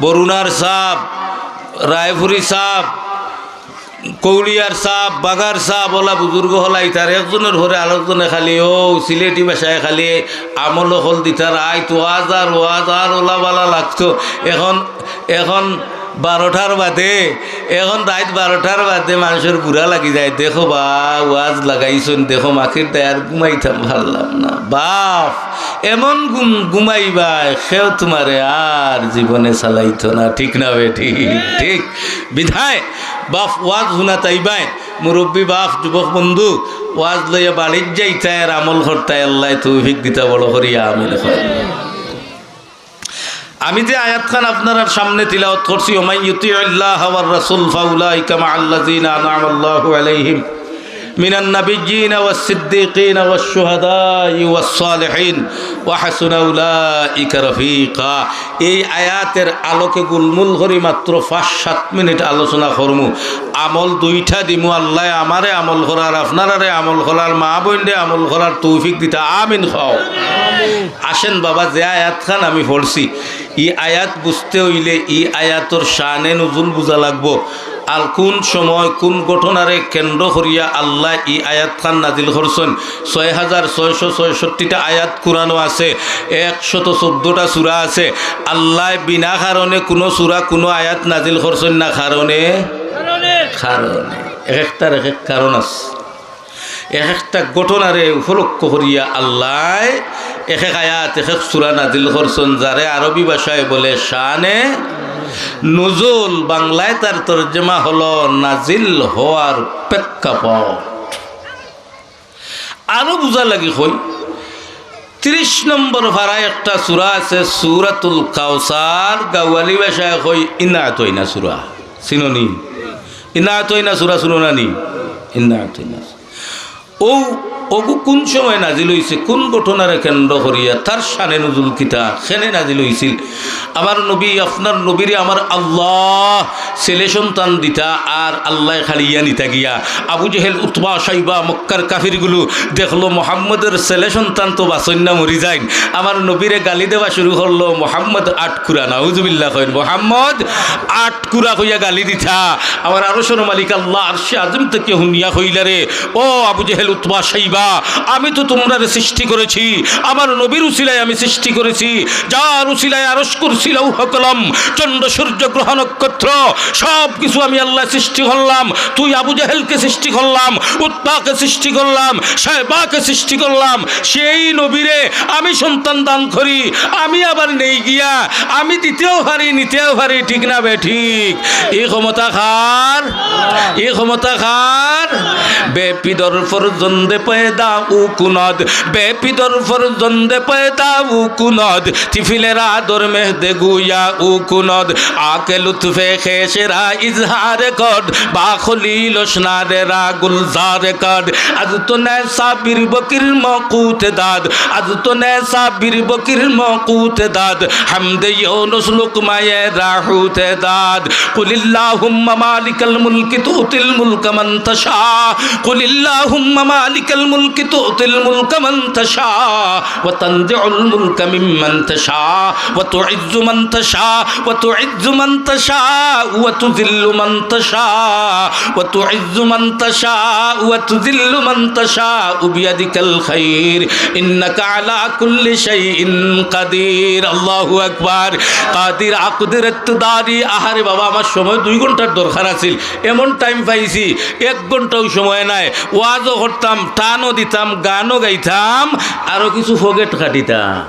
বরুণার সাব, রায়পুরি সাব, কৌলিয়ার সাব, বাগার সাব, ওলা বুজুর্গ হলাই, তার একজনের ঘরে আরেকজনে খালি ও সিলেটি ভাষায় খালি আমল অকল দিতার, আইত ওয়াজ আর ওয়াজ আর ওলা বালা লাগতো। এখন, এখন বারোটার বাদে, এখন রাইত বারোটার বাদে মানষর বুড়া লাগি যায়, "দেখো বা, ওয়াজ লাগাইছইন, দেখো মাখির দায় আর ঘুমাইতাম পারলাম না।" বাফ, এমন ঘুম-, ঘুমাইবায়, কেউ তুমারে আর জীবনে চালাইতো না, ঠিক না বেঠিক? ঠিক। বিধায় বাফ ওয়াজ হুনাত আইবায়, মুরব্বি বাফ, যুবক বন্ধু, ওয়াজ লইয়া বাড়িত যাইতায় আর আমল করতায়, আল্লায় তৌফিক দিতা, বড় করিয়া আমিন কইন। আমি যে আয়াতখান আপনারার সামনে তিলাওয়াত করছি, "ওমান ইউতিউল্লাহা ওয়ার রাসূল ফাউলাইকা মাআল্লাযীনা আনআমাল্লাহু আলাইহিম মিনান নাবিয়্যিনা ওয়াস সিদ্দীকিনা ওয়াশ শুহাদাই ওয়াস সালিহিন ওয়া হাসুনা উলাইকা রাফিকা।" এই আয়াতের আলোকে গুলমুল করি মাত্র পাঁচ সাত মিনিট আলোচনা করমু। আমল দুইটা দিমু, আল্লায় আমারে আমল করার, আপনারারে আমল করার, মা বইনরে আমল করার তৌফিক দিতা। আমিন কও। আসেন বাবা, যে আয়াতখান আমি পড়ছি, ই আয়াত বুঝতে অইলে ই আয়াতর শানে নুজুল বুঝা লাগবো। আর কুন সময় কুন ঘটনারে কেন্দ্র করিয়া আল্লায় ই আয়াতখান নাজিল করছইন। ছয় হাজার ছয়শো ছয়ষট্টিটা আয়াত কুরআনো আছে, একশত চৌদ্দটা সূরা আছে। আল্লায় বিনা কারণে কুনু সূরা, কুনু আয়াত নাজিল করছইন না, কারণে, কারণে। এক একটার এক এক কারণ আছে। এক একটা ঘটনারে উপলক্ষ করিয়া আল্লায় এক এক আয়াত, এক এক সূরা নাজিল করছইন, যারে আরবি ভাষায় বলে শানে নুজুল, বাংলায় তার তর্জমা হলো নাজিল হওয়ার প্রেক্ষাপট। আরো বুঝা লাগি কই, ত্রিশ নম্বর পারায় একটা সূরা আছে, সূরাতুল কাউসার, গাওয়ালি ভাষায় কই ইন্না আতইনা সূরা। চিনো নি? ইন্না আতইনা সূরা চিনো না নি? ইন্না আতইনা। অউ, অগু কুন সময় নাজিল অইছে, কুন ঘটনারে কেন্দ্র করিয়া, তার শানে নুজুল কিতা, কেনে নাজিল অইছিল? আমার নবী, আপনার নবীরে আমার আল্লায় ছেলে সন্তান দিতা, আর আল্লায় কাড়িয়া নিতা গিয়া। আবু জেহেল, উতবা, শাইবা, মক্কার কাফিরগুলো দেখলো, মোহাম্মদর ছেলে সন্তান তো বাঁচইন না, মরি যাইন। আমার নবীরে গালি দেওয়া শুরু করলো, "মোহাম্মদ আটকুরা", নাউজুবিল্লাহ কইন, "মোহাম্মদ আটকুরা" কইয়া গালি দিতা। আমার আরশর মালিক আল্লাহ আরশে আজিম থাকি হুনিয়া কইলা রে, "ও আবু জেহেল, উতবা, শাইবা, আমি তো তুমরারে সৃষ্টি করেছি, আমার নবীর উসিলায় আমি সৃষ্টি করেছি, যার উসিলায় আরশ, কুরসি, লৌহ, কলম, চন্দ্র, সূর্য, গ্রহ, নক্ষত্র, সব কিছু আমি আল্লায় সৃষ্টি করলাম। তুই আবু জেহেলকে সৃষ্টি করলাম, উতবাকে সৃষ্টি করলাম, শাইবাকে সৃষ্টি করলাম, সেই নবীরে আমি সন্তান দান করি, আমি আবার নেই গিয়া, আমি দিতেও পারি, নিতেও পারি, ঠিক না বেঠিক?" ই ক্ষমতা কার? ই ক্ষমতা কার? بے پدر فرزند پیدا او کند، بے پدر فرزند پیدا او کند، طفل را در مهد گویا او کند، آ که لطف خویش را اظهار کرد، با خلیل و شنار را گلزار کرد. از تو نیسا بیر بکیر ما قوت داد، از تو نیسا بیر بکیر ما قوت داد، حمد یونس لقمهٔ را حوت داد. قل اللهم مالک الملک تؤتی الملک من تشاء، قل اللهم مالک الملک تؤتی الملک من تشاء وتنزع الملک ممن تشاء وتعز من تشاء وتعز من تشاء وتذل من تشاء وتعز من تشاء وتذل من تشاء بيدك الخير إنك على كل شيء قدير. আল্লাহু আকবার। কাদির আকদির ইকতদারি। আহারে বাবা, আমার সময় দুই ঘন্টার দরকার আছিল, এমন টাইম পাইছি, এক ঘন্টাও সময় নাই। ওয়াজও করতাম, টানও দিতাম, গানও গাইতাম, আরো কিছু পকেট কাটিতাম,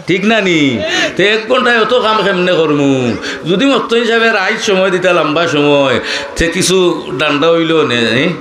ঠিক না নি? তে এক ঘন্টায় অত কাম কেমনে করমু? যদি মস্ত হিসাবে রাইত সময় দিতা, লম্বা সময়, তে কিছু ধান্দা অইলো নে।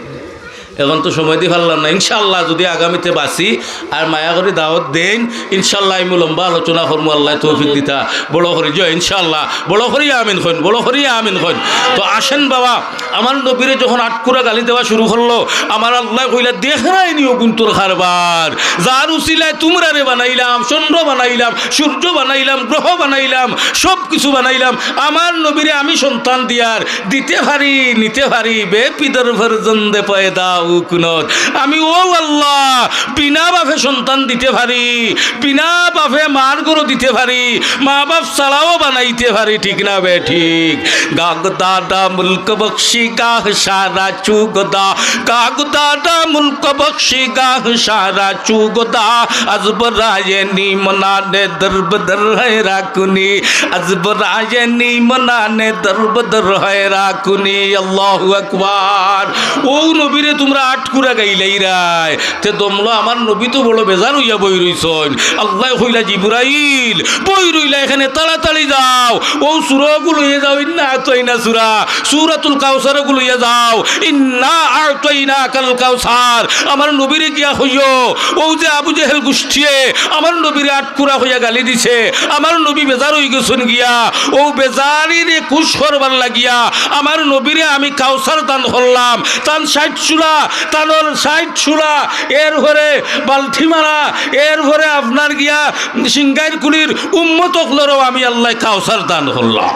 এখন তো সময় দি পারলাম না। ইনশাআল্লাহ, যদি আগামীতে বাঁচি আর মায়া করি দাওয়াত দেইন, ইনশাআল্লাহ আমি লম্বা আলোচনা করমু, আল্লায় তৌফিক দিতা। বড় করি জয়, ইনশাআল্লাহ। বড় করি আমিন কইন, বড় করি আমিন কইন। তো আসেন বাবা, আমার নবীরে যখন আটকুরা গালি দেওয়া শুরু করলো, আমার আল্লায় কইলা, "দেখরায়নি অগুন্তর কারবার, যার উসিলায় তুমরারে বানাইলাম, চন্দ্র বানাইলাম, সূর্য বানাইলাম, গ্রহ বানাইলাম, সব কিছু বানাইলাম, আমার নবীরে আমি সন্তান দিয়ার দিতে পারি, নিতে পারি, بے پدر فرزند پیدا او কুনত। আমি ও আল্লাহ, বিনা বাপে সন্তান দিতে পারি, বিনা বাপে মার গর্ভ দিতে পারি, মা বাপ ছাড়াও বানাইতে পারি, ঠিক না বেঠিক? گاہ گدادا ملک بخشی گاہ شارا چوگدا، گاہ گدادا ملک بخشی گاہ شارا چوگدا، از برای نیمنان در بدر حیرا کنی، از برای نیمنان در بدر حیرا کنی۔ আল্লাহু আকবার। ও নবীরে তুমরা আটকুরা গাইলাইরায়, তে দমলো আমার নবী তো বড় বেজার অইয়া বই রইছইন। আল্লায় কইলা, "জিব্রাইল, বই রইলা এখানে, তাড়াতাড়ি যাও, ও সূরাগু লইয়া যাও, ইন্না আতইনা সূরা, সূরাতুল কাউসারগু লইয়া যাও, ইন্না আতইনাকাল কাউসার।" আমার নবীরে গিয়া কইও, ও যে আবু জেহেল গুষ্টিয়ে আমার নবীরে আটকুরা কইয়া গালি দিছে, আমার নবী বেজার অইগেছইন গিয়া, ও বেজারিরে খুশ করবার লাগিয়া আমার নবীরে আমি কাউসার দান করলাম। তান ষাইট চুলা, তানর ষাইট চুলা, এরপরে বালতি মারা, এরপরে আপনার গিয়া সিংগাইর কুলির উম্মত অকলরেও আমি আল্লায় কাউসার দান করলাম।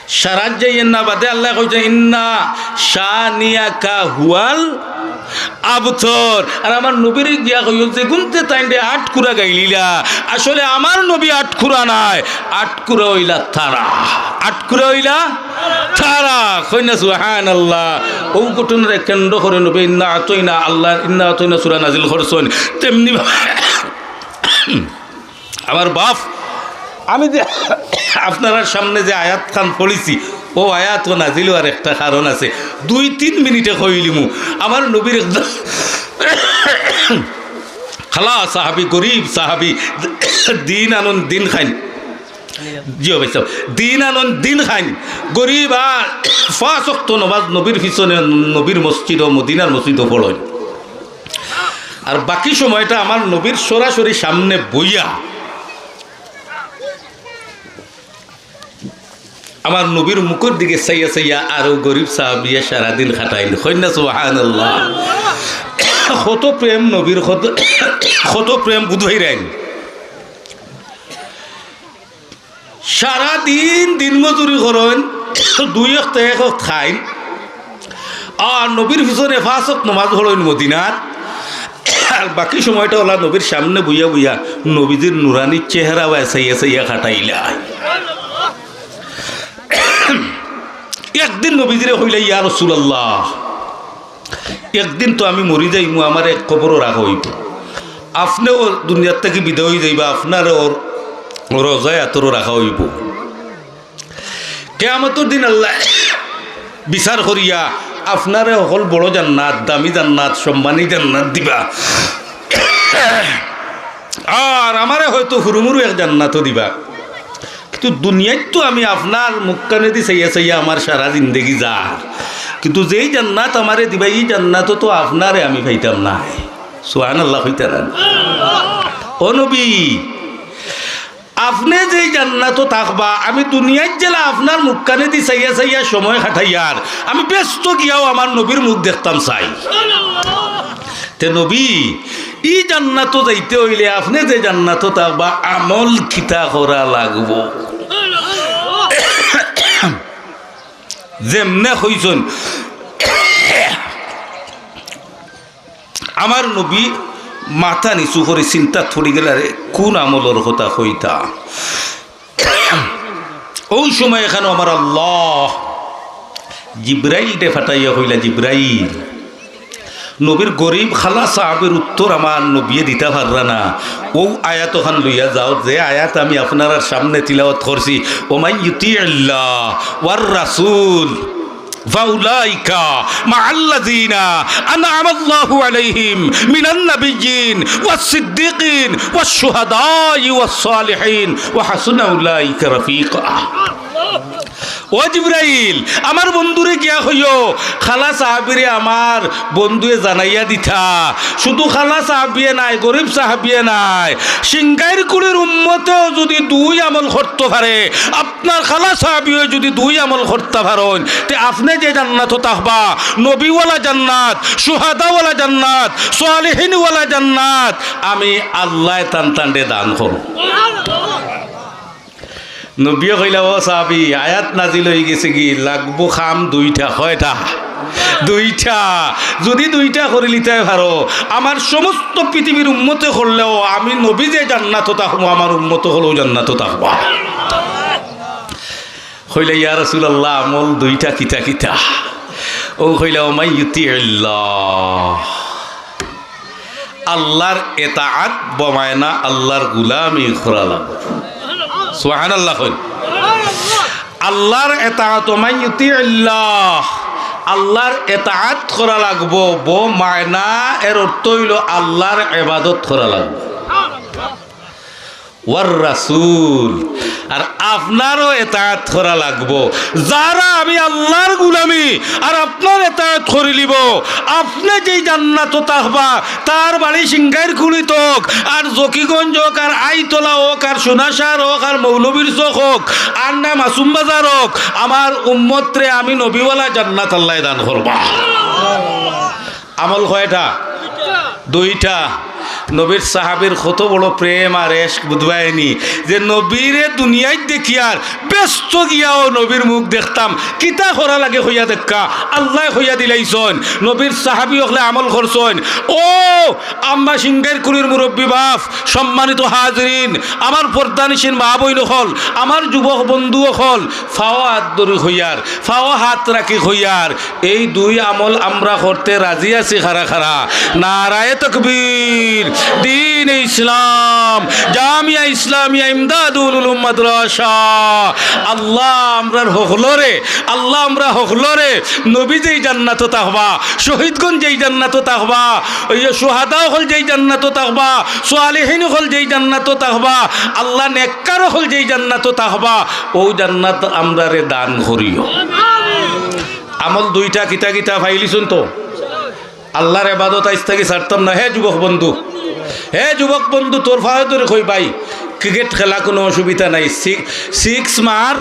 সারাত যাইয়েন না, বাদে আল্লায় কইছে, "ইন্না শানিয়াকা হুয়াল আবতর।" আর আমার নবীরে গিয়া কইও, "যেগুনতে তাইনরে আটকুরা গাইলিলা, আসলে আমার নবী আটকুরা নায়, আটকুরা অইলা তারা, আটকুরা অইলা তারা।" কইন না সুবহানাল্লাহ। ও ঘটনারে কেন্দ্র করি নবী ইন্না আতইনা আল্লাহ, ইন্না আতইনা সূরা নাজিল করছইন। তেমনি ভাবে আমার বাপ, আমি যে আপনারার সামনে যে আয়াত খান পড়ছি, ও আয়াত ও নাজিল অওয়ার একটা কারণ আছে। দুই তিন মিনিটে কইলিমু। আমার নবীর একজন কালা সাহাবী, গরিব সাহাবী, দিন আনইন দিন খাইন। জি অয় ভাইসাব, দিন আনইন দিন খাইন। গরিব আর পাঁচ ওয়াক্ত নমাজ নবীর পিছনে, নবীর মসজিদো, মদিনার মসজিদো পড়ইন। আর বাকি সময়টা আমার নবীর সরাসরি সামনে বইয়া, আমার নবীর মুখর দিকে চাইয়া চাইয়া আরো গরিব সাহাবিয়ে সারাদিন কাটাইন। কইন না সুবহানাল্লাহ। কত প্রেম নবীর, কত, কত প্রেম বুঝাইরাইন। সারাদিন দিন মজুরি করইন, দুই ওয়াক্ত এক ওয়াক্ত খাইন, আর নবীর পিছনে পাঁচ ওয়াক্ত নমাজ পড়ইন মদিনাত। আর বাকি সময়টা অলা নবীর সামনে বইয়া বইয়া নবীজির নুরানি চেহারা বায় চাইয়া চাইয়া কাটাইলা। একদিন নবীজিরে কইলা, "ইয়া রাসূলুল্লাহ, একদিন তো আমি মরি যাইমু, আমারে কবরো রাখা অইবো, আপনেও দুনিয়ার থাকি বিদায় অই যাইবা, আপনারে অউ রওজায়ে আতরো রাখা অইবো। কিয়ামতর দিন আল্লায় বিচার করিয়া আপনারে হকল বড় জান্নাত, দামি জান্নাত, সম্মানী জান্নাত দিবা, আর আমারে হয়তো হুরুমুরু এক জান্নাতও দিবা।" কিন্তু দুনিয়াত তো আমি আপনার মুখখানেদি চাইয়া চাইয়া আমার সারা জিন্দেগি যার, কিন্তু যেই জান্নাত আমারে দিবা, ই জান্নাতো তো আপনারে আমি পাইতাম নায়। সুবহানাল্লাহ কইতা না? ও নবী, আপনে যেই জান্নাতো থাকবা, আমি দুনিয়াত যেলা আপনার মুখখানেদি চাইয়া চাইয়া সময় কাটাইয়ার, আমি বেহেস্তো গিয়াও আমার নবীর মুখ দেখতাম চাই। তে নবী, ই জান্নাতো যাইতে অইলে আপনে যে জান্নাতো থাকবা, আমল কিতা করা লাগবো? যেমনে কইছইন, আমার নবী মাথা নিচু করি চিন্তাত পড়ি গেলা, রে, কুন আমলর কথা কইতা? অউ সময় এখানো আমার আল্লাহ জিব্রাইলরে পাঠাইয়া কইলা, "জিব্রাইল, নবীর গরিব কালা সাহাবীর উত্তর আমার নবিয়ে দিতা পাররা না, অউ আয়াত অখান লইয়া যাও, যে আয়াত আমি আপনারার সামনে তিলাওয়াত করছি, ওমান ইউতিইল্লাহ ওয়ার রাসূল ফাউলাইকা মাআল্লাযীনা আনআমাল্লাহু আলাইহিম মিনান নাবিয়্যিন ওয়াস সিদ্দীকিন ওয়াশ শুহাদাই ওয়াস সালিহিন ওয়া হাসুনা উলাইকা রাফিকা।" ও জিব্রাইল, আমার বন্ধুরে গিয়া কইও, কালা সাহাবীরে আমার বন্ধুয়ে জানাইয়া দিতা। শুধু কালা সাহাবীয়ে নায়, গরিব সাহাবীয়ে নায়, সিংগাইর কুড়ির উম্মতেও যুদি দুই আমল করতো পারে, আপনার কালা সাহাবীয়ে যুদি দুই আমল করতা পারইন, তে আপনে যে জান্নাতো থাকবা, নবীওয়ালা জান্নাত, শুহাদাওয়ালা জান্নাত, সালিহিনওয়ালা জান্নাত, আমি আল্লায় তান তানরে দান করমু। নবিয়ে কইলা, "ও সাহাবী, আয়াত নাজিল অইগেছেগি, লাগবো কাম দুইটা।" কয়টা? দুইটা। যুদি দুইটা করিলিতায় পারো, আমার সমস্ত পৃথিবীর উম্মতে করলেও আমি নবী যে জান্নাতো থাকমু, আমার উম্মত অকলও জান্নাতো থাকবা। কইলা, "ইয়া রাসূলুল্লাহ, আমল দুইটা কিতা কিতা?" অউ কইলা, "ওমান ইউতিইল্লাহ।" আল্লার এতাআত বমায়না আল্লার গুলামি করা লাগবো। সুবহানাল্লাহ কইন। আল্লার এতাআত, ওমান ইউতিইল্লাহ, আল্লার এতাআত করা লাগবো। বমায়না এর অর্থ অইলো আল্লার ইবাদত করা লাগবো। ওয়ার রাসূল, আর আপনারও এতাআত করা লাগবো। যারা আমি আল্লার গুলামি আর আপনার এতাআত করিলিবো, আপনে যেই জান্নাতো থাকবা, তার বাড়ি সিঙ্গাইরকুড়িত অউক, আর জকিগঞ্জ অউক, আর আইতলা অউক, আর সোনাশার অউক, আর মৌলভীর চক অউক, আর না মাসুম বাজার অউক, আমার উম্মতরে আমি নবীওয়ালা জান্নাত আল্লায় দান করবা। আমল কয়টা? দুইটা। নবীর সাহাবীর কত বড় প্রেম আর এশক বুঝবায়নি, যে নবীরে দুনিয়াত দেখিয়ার ব্যস্ত গিয়াও নবীর মুখ দেখতাম। কিতা করা লাগে কইয়া দেখা, আল্লায় কইয়া দিলাইছইন। নবীর সাহাবী অকলে আমল করছইন। ও আম্মা সিঙ্গাইরকুড়ির মুরব্বী বাপ, সম্মানিত হাজিরিন, আমার পর্দানিশীন মা বইন অকল, আমার যুবক বন্ধু অকল, ফাও আত ধরি কইয়ার, ফাও হাত রাখি কইয়ার, এই দুই আমল আমরা করতে রাজি আছি খারা খারা। নারায়ে তাকবীর, দ্বীনে ইসলাম, জামিয়া ইসলামিয়া ইমদাদুল উলুম মাদ্রাসা। আল্লাহ আমরার হকলরে, আল্লাহ আমরা হকলরে নবী যেই জান্নাতো থাকবা, শহীদগণ যেই জান্নাতো থাকবা, ওই যে শুহাদা অকল যেই জান্নাতো থাকবা, সালেহিন অকল যেই জান্নাতো থাকবা, আল্লাহ নেককার অকল যেই জান্নাতো থাকবা, অউ জান্নাত আমরারে দান করিও। আমল দুইটা কিতা কিতা পাইলিছইন তো? আল্লার ইবাদত আইজ থাকি ছাড়তাম না। হে যুবক বন্ধু, হে যুবক বন্ধু, তোর ফাও ধরি কই ভাই, ক্রিকেট খেলা কুনু অসুবিধা নাই। সি-, সিক্স মার,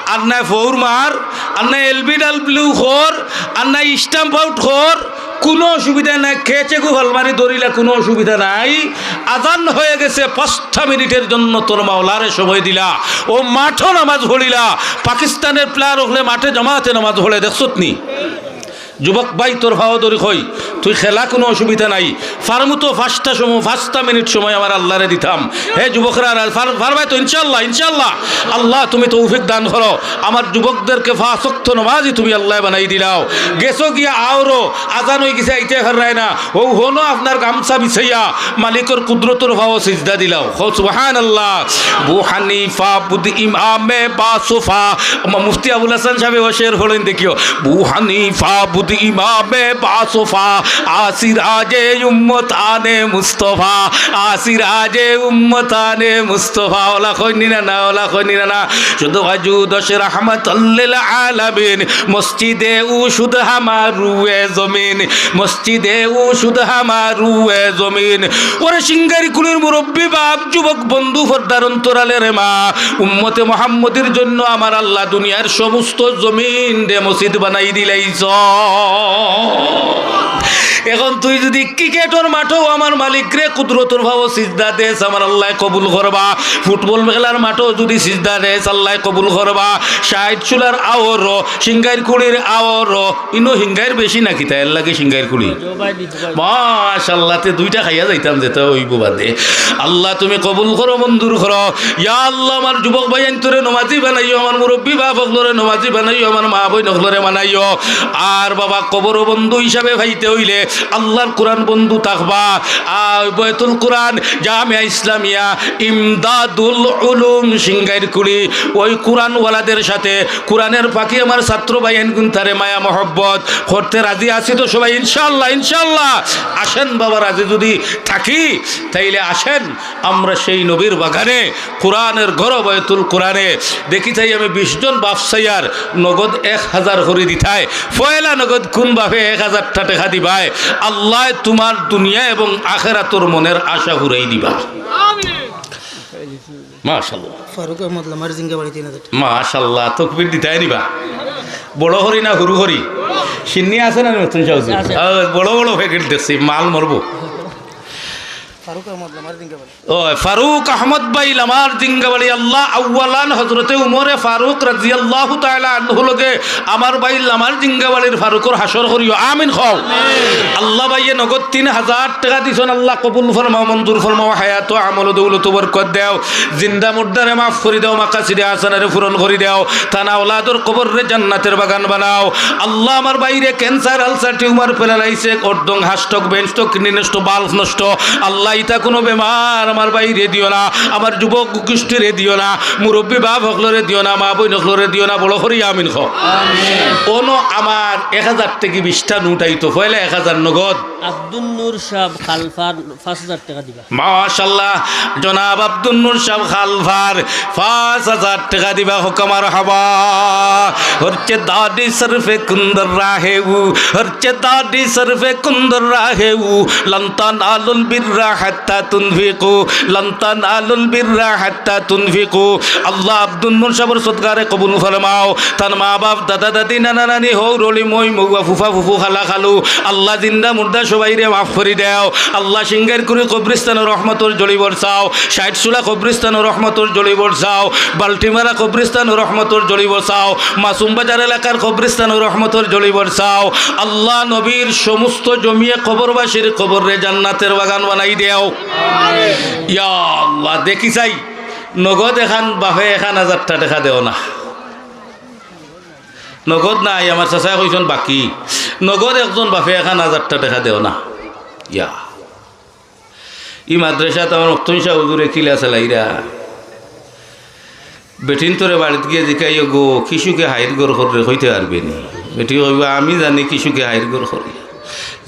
আর নায় ফোর মার, আর নায় এলবিডব্লিউ কর, আর নায় স্টাম্প আউট কর, কুনু অসুবিধা নাই। ক্যাচে গু হল মারি ধরিলা, কুনু অসুবিধা নাই। আজান হয়ে গেছে, পাঁচটা মিনিটের জন্য তোর মাওলারে সময় দিলা, অউ মাঠো নামাজ পড়িলা। পাকিস্তানের প্লেয়ার অকলে মাঠে জামাতে নামাজ পড়ে, দেখছত নি? যুবক ভাই, তোর ফাও ধরি কই, তুই খেলা কুনু অসুবিধা নাই। ফারমু তো পাঁচটা সময়, পাঁচটা মিনিট সময় আমার আল্লারে দিতাম। হে যুবকরা, আর ফার-, ফারবায় তো ইনশাআল্লাহ, ইনশাআল্লাহ। আল্লাহ তুমি তৌফিক দান করো। আমার যুবকদেরকে পাঁচ ওয়াক্ত নমাজি তুমি আল্লায় বানাই দিলাও। গেছো গিয়া আওরো, আজান অই গেছে, আইতে পাররায় না। অউ হনো আপনার গামছা বিছাইয়া মালিকর কুদরতর ফাও সিজদা দিলাও। কও সুবহানাল্লাহ। বু হানিফা বুদ ইমামে বাসফা। মা-, মুফতি আবুল হাসান সাহেবে অউ শের পড়ইন দেখিও। বু হানিফা বুদ ইমামে বাসফা, আসিরাজে উম্মতানে মুস্তফা, আসিরাজে উম্মতানে মুস্তফা। অলা কইন নি না, না, অলা কইন নি না, না। শুধু ওয়াজুদ রহমাতাল্লিল আলামিন, মসজিদে উ শুধু আমার রুয়ে জমিন, মসজিদে উ শুধু আমার রুয়ে জমিন। ওরে সিঙ্গাইরকুড়ির মুরব্বী বাপ, যুবক বন্ধু, পর্দার অন্তরালের মা, উম্মতে মুহাম্মদীর জন্য আমার আল্লাহ দুনিয়ার সমস্ত জমিনরে মসজিদ বানাই দিলাইছইন। এখন তুই যুদি ক্রিকেটর মাঠো আমার মালিকরে কুদরতর ফাও সিজদা দেস, আমার আল্লায় কবুল করবা। ফুটবল খেলার মাঠো যুদি সিজদা দেস, আল্লায় কবুল করবা। ষাইট চুলার আওরো, সিঙ্গাইরকুড়ির আওরো, ইনো হিঙ্গাইর বেশি নাকি, তাই এর লাগি সিঙ্গাইরকুড়ি। মাশাআল্লাহ, তে দুইটা খাইয়া যাইতাম, যেটা অইবো বাদে। আল্লাহ, তুমি কবুল করো, মঞ্জুর করো। ইয়া আল্লাহ, আমার যুবক ভাইয়াইন্তরে নমাজি বানাইও, আমার মুরব্বী বাপ অকলরে নমাজি বানাইও, আমার মা বইন অকলরে বানাইও। আর বাবা, কবর বন্ধু হিসাবে পাইতে অইলে আল্লার কোরআন বন্ধু থাকবা। আর বয়তুল কোরআন, জামিয়া ইসলামিয়া, ইমদাদুল উলুম, সিঙ্গাইরকুড়ি, ওই কোরআনওয়ালাদের সাথে কোরআনের পাখি আমার ছাত্র ভাইয়াইনগুন তারে মায়া মহব্বত করতে রাজি আছি তো সবাই? ইনশাআল্লাহ, ইনশাআল্লাহ। আসেন বাবা, রাজি যুদি থাকি, তাইলে আসেন আমরা সেই নবীর বাগানে, কোরআনের ঘর বয়তুল কোরআনে। দেখি চাই আমি বিশ জন বাপ চাইয়ার নগদ এক হাজার করি দিতায়। পয়লা নগদ কোন বাপে এক হাজার টা টেকা দিবায়? আল্লায় তুমার দুনিয়া এবং আখেরাতর মনের আশা ফুরাই দিবা। মাশাআল্লাহ। ফারুক আহমদ লামার জিঙ্গা বাড়ি তিন হাজার। মাশাআল্লাহ, তকবির দিতায় নিবা। বড় করি না হুরু করি? সিন্নি আছে না নতুন সাউজি? আছে। আহ, বড় বড় প্যাকেট দেখছি, মাল মরবো। ফারুক আহমদ লামার জিঙ্গাবাড়ি। ও, ফারুক আহমদ ভাই লামার জিঙ্গাবাড়ি। আল্লাহ আউয়ালান হযরতে উমরে ফারুক রাদিয়াল্লাহু তাআলা আনহু লগে আমার ভাই লামার জিঙ্গাবাড়ির ফারুকর হাশর করিও, আমিন কও। আল্লাহ ভাইয়ে নগদ তিন হাজার টেকা দিছইন, আল্লাহ কবুল ফরমাও, মঞ্জুর ফরমাও, হায়াত ও আমল ও দৌলত বরকত দেও, জিন্দা মুর্দারে মাফ করি দেও, মাকাসিদে হাসানারে পূরণ করি দেও, তান আওলাদর কবররে জান্নাতের বাগান বানাও। আল্লাহ আমার ভাইরে cancer, ulcer, tumor, paralysis, অর্ধং, হাস্টক, বেঞ্চটক, কিডনি নষ্ট, বাল্ব নষ্ট, আল্লাহ ইতা কুনু বেমার আমার ভাইরে দিও না, আমার যুবক গোষ্ঠীরে দিও না, মুরব্বী বাপ হকলরে দিও না, মা বইন হকলরে দিও না, বড় করি আমিন কও। অনো আমার এক হাজার থাকি বিশটা নোট আইতো, পয়লা এক হাজার নগদ। আব্দুল নূর সাহেব খালফার পাঁচ হাজার টেকা দিবা। মাশাআল্লাহ, জনাব আব্দুল নূর সাহেব খালফার পাঁচ হাজার টেকা দিবা, কও মারহাবা। হরচে দাড়ি সরফে কুন্দর রাহেউ, হরচে দাড়ি সরফে কুন্দর রাহেউ, লন্তা নালুল বিররা হাত্তা তুনফিকু, লন্তা নালুল বিররা হাত্তা তুনফিকু। আল্লাহ আব্দুল নূর সাহেবর সদকারে কবুল ফরমাও। তান মা বাপ, দাদা দাদি, নানা নানি, হউর হলি, মই মউয়া, ফুফা ফুফু, খালা খালু, আল্লাহ জিন্দা মুর্দা সবাইরে মাফ করি দেও। আল্লাহ সিঙ্গাইরকুড়ি কবরিস্তানো রহমতর জলি বরসাও, ষাইট চুলা কবরিস্তানো রহমতর জলি বরসাও, বাল্টিমারা কবরিস্তানো রহমতর জলি বরসাও, মাসুম বাজার এলাকার কবরিস্তানো রহমতর জলি বরসাও। আল্লাহ নবীর সমস্ত জমিয়ে কবরবাসীর কবররে জান্নাতের বাগান বানাই দেও। ইয়া আল্লাহ, দেখি চাই, নগদ এখান বাফে এখান হাজারটা টেকা দেও না। নগদ নাই, আমার চাচায় কইছইন বাকি। নগদ একজন বাফে এখান হাজারটা টেকা দেও না। ইয়া। ই মাদ্রাসাত আমার মকতন শাহ হুজুরে কিলা চালাইরা। বেটিন্তরে বাড়িত গিয়া জিকাইও গো, কিসুকে হাইর ঘর কররে, কইতে পারবে নি? বেটি কইবা, "আমি জানি কিসুকে হাইর ঘর কররে।"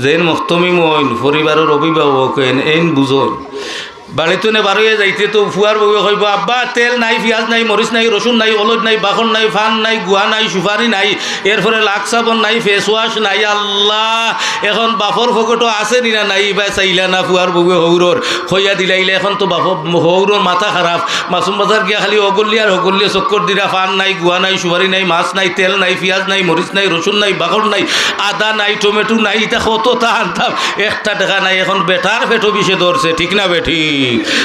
যেইন মকতমি মইন, পরিবারর অভিভাবক এইন, এইন বুঝইন। বাড়িত থনে বারইয়া যাইতে তো ফুয়ার বউয়ে কইবো, "আব্বা, তেল নাই, পিয়াজ নাই, মরিচ নাই, রসুন নাই, অলইদ নাই, বাকর নাই, ফান নাই, গুয়া নাই, সুপারি নাই, এরপরে লাক্স সাবন নাই, ফেস ওয়াশ নাই।" আল্লাহ, এখন বাপর পকেটো আছে নি না নাই, ইবায় চাইলা না, ফুয়ার বউয়ে হউরর কইয়া দিলাইলে, এখন তো বাপ হউরর মাথা খারাপ। মাসুম বাজার গিয়া খালি অগল্লি আর হগল্লিয়ে চক্কর দিরা, ফান নাই, গুয়া নাই, সুপারি নাই, মাছ নাই, তেল নাই, পিয়াজ নাই, মরিচ নাই, রসুন নাই, বাকর নাই, আদা নাই, টমেটো নাই, ইতা কততা আনতাম, একটা টেকা নাই। এখন বেটার পেটো বিষে ধরছে, ঠিক না বেঠিক?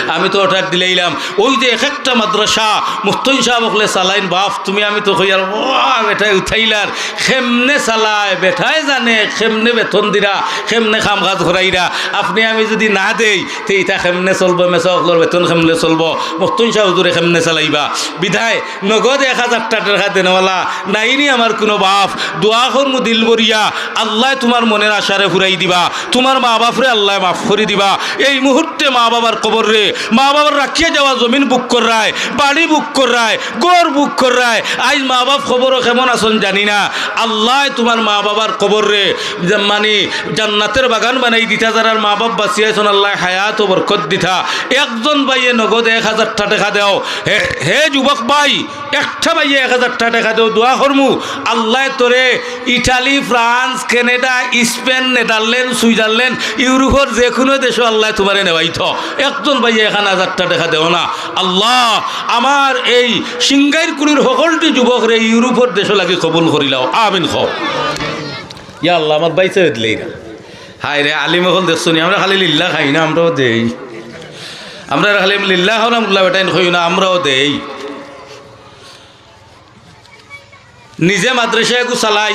আমি তো অর্ডার দিলাইলাম। ওই যে এক একটা মাদ্রাসা মকতন সাব অকলে চালাইন, বাফ, তুমি আমি তো কইয়ার, ওয়া, বেটায় উঠাইলার, কেমনে চালায়, বেটায় জানে, কেমনে বেতন দিরা, কেমনে কাম কাজ করাইরা। আপনে আমি যুদি না দেই, তে ইতা কেমনে চলবো? মেসাব অকলর বেতন কেমনে চলবো? মকতন সাব হুজুরে কেমনে চালাইবা? বিধায় নগদ এক হাজার টেকা দেনওয়ালা নাইনি আমার কুনু বাফ, দোয়া করমু দিল ভরিয়া, আল্লায় তুমার মনের আশারে ফুরাই দিবা, তুমার মা বাফরে আল্লায় মাফ করি দিবা। এই মুহূর্তে মা বাবার কবররে, মা বাবার রাখিয়া যাওয়া জমিন বুক কররায়, বাড়ি বুক কররায়, ঘর বুক কররায়। আইজ মা বাফ কবরো কেমন আছইন জানি না। আল্লায় তুমার মা বাবার কবররে যে মানি জান্নাতের বাগান বানাই দিতা, যারার মা বাফ বাঁচিয়া আছইন আল্লায় হায়াত ও বরকত দিতা। একজন ভাইয়ে নগদ এক হাজার টেকা দেও। হে, হে যুবক ভাই, একটা ভাইয়ে এক হাজার টেকা দেও, দোয়া করমু, আল্লায় তোরে Italy, France, Canada, Spain, Netherland, Switzerland, ইউরোপর যে কুনু দেশো আল্লায় তুমারে নেওয়াইতো। একজন ভাইয়ে এক হাজার টেকা দেও না। আল্লাহ, আমার এই সিঙ্গাইরকুড়ির হকলটি যুবকরে ইউরোপর দেশো লাগি কবুল করিলাও। আমিন কও। ইয়া আল্লাহ, আমার ভাইসাবে দিলাইরা। হায়রে, আলিম অকল দেখছো নি, আমরা খালি লিল্লা খাই না, আমরাও দেই। আমরা খালি লিল্লা খাও না, মুল্লা বেটাইন খাইও না, আমরাও দেই। নিজে মাদ্রাসা এগু চালাই।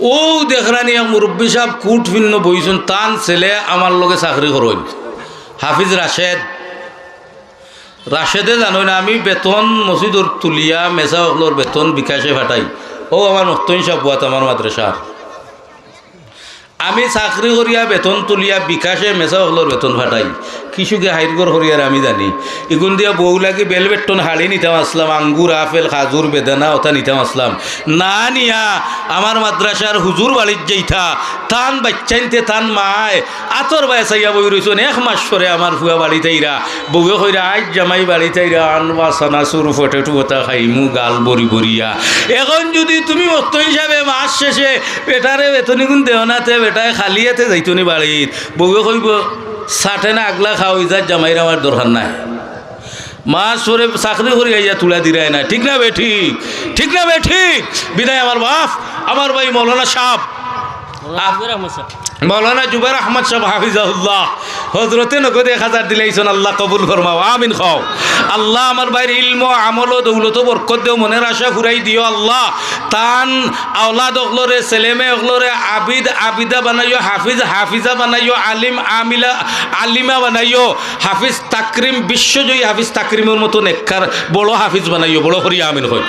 অউ দেখরানি এক মুরব্বি সাব কুট ফিন্ন বইছইন, তান ছেলে আমার লগে চাকরি করইন, হাফিজ রাশেদ। রাশেদে জানইন, আমি বেতন মসজিদর তুলিয়া মেসাব অকলর বেতন বিকাশে ফাটাই। অউ আমার মকতইন সাব পুয়াত আমার মাদ্রাসার। আমি চাকরি করিয়া বেতন তুলিয়া বিকাশে মেসাব অকলর বেতন ফাটাই। কিসুকে হাইর ঘর করিয়ার আমি জানি। ইগুন দিয়া বউ লাগি বেলবেটন হাড়ি নিতাম আছলাম, আঙ্গুর, আপেল, খাজুর, বেদানা অতা নিতাম আছলাম। না নিয়া আমার মাদ্রাসার হুজুর বাড়িত যাইতা, তান বাইচ্চাইন্তে তান মায় আতর বায় চাইয়া বই রইছইন। এক মাস পরে আমার ফুয়া বাড়িত আইরা, বউয়ে কইরা, "আইজ জামাই বাড়িত আইরা, আনবা চানাচুর, পটেটো অতা খাইমু, গাল ভরি ভরিয়া।" এখন যুদি তুমি মকতই হিসাবে মাস শেষে বেটারে বেতনিগুন দেও না, তে বেটায় খালি আতে যাইতো নি বাড়িত। বউয়ে কইবো, "চাটে না আগলা খাও, ইজাত জামাইর আমার দরকার নাই।" মাস পরে চাকরি করি আইয়া তুলা দিরায় না, ঠিক না বেঠিক? ঠিক না বেঠিক? বিদায় আমার বাফ, আমার ভাই মৌলানা সাব। মৌলানা আ- হাবিবুর রহমান সাব। মৌলানা জুবাইর আহমদ সাহেব হাফিজাহুল্লাহ, হজরতে নগদ এক হাজার দিলাইছইন, আল্লাহ কবুল ফরমাও, আমিন কও। আল্লাহ আমার ভাইর ইলমো, আমলো, দৌলতো বরকত দেও, মনের আশা ফুরাই দিও আল্লাহ। তান আওলাদ অকলরে, ছেলেমেয়ে অকলরে আবিদ, আবিদা বানাইও, হাফিজ, হাফিজা বানাইও, আলিম, আমিলা, আলিমা বানাইও, হাফিজ তাকরিম, বিশ্বজয়ী হাফিজ তাকরিমর মতো নেককার বড় হাফিজ বানাইও, বড় করি আমিন কই।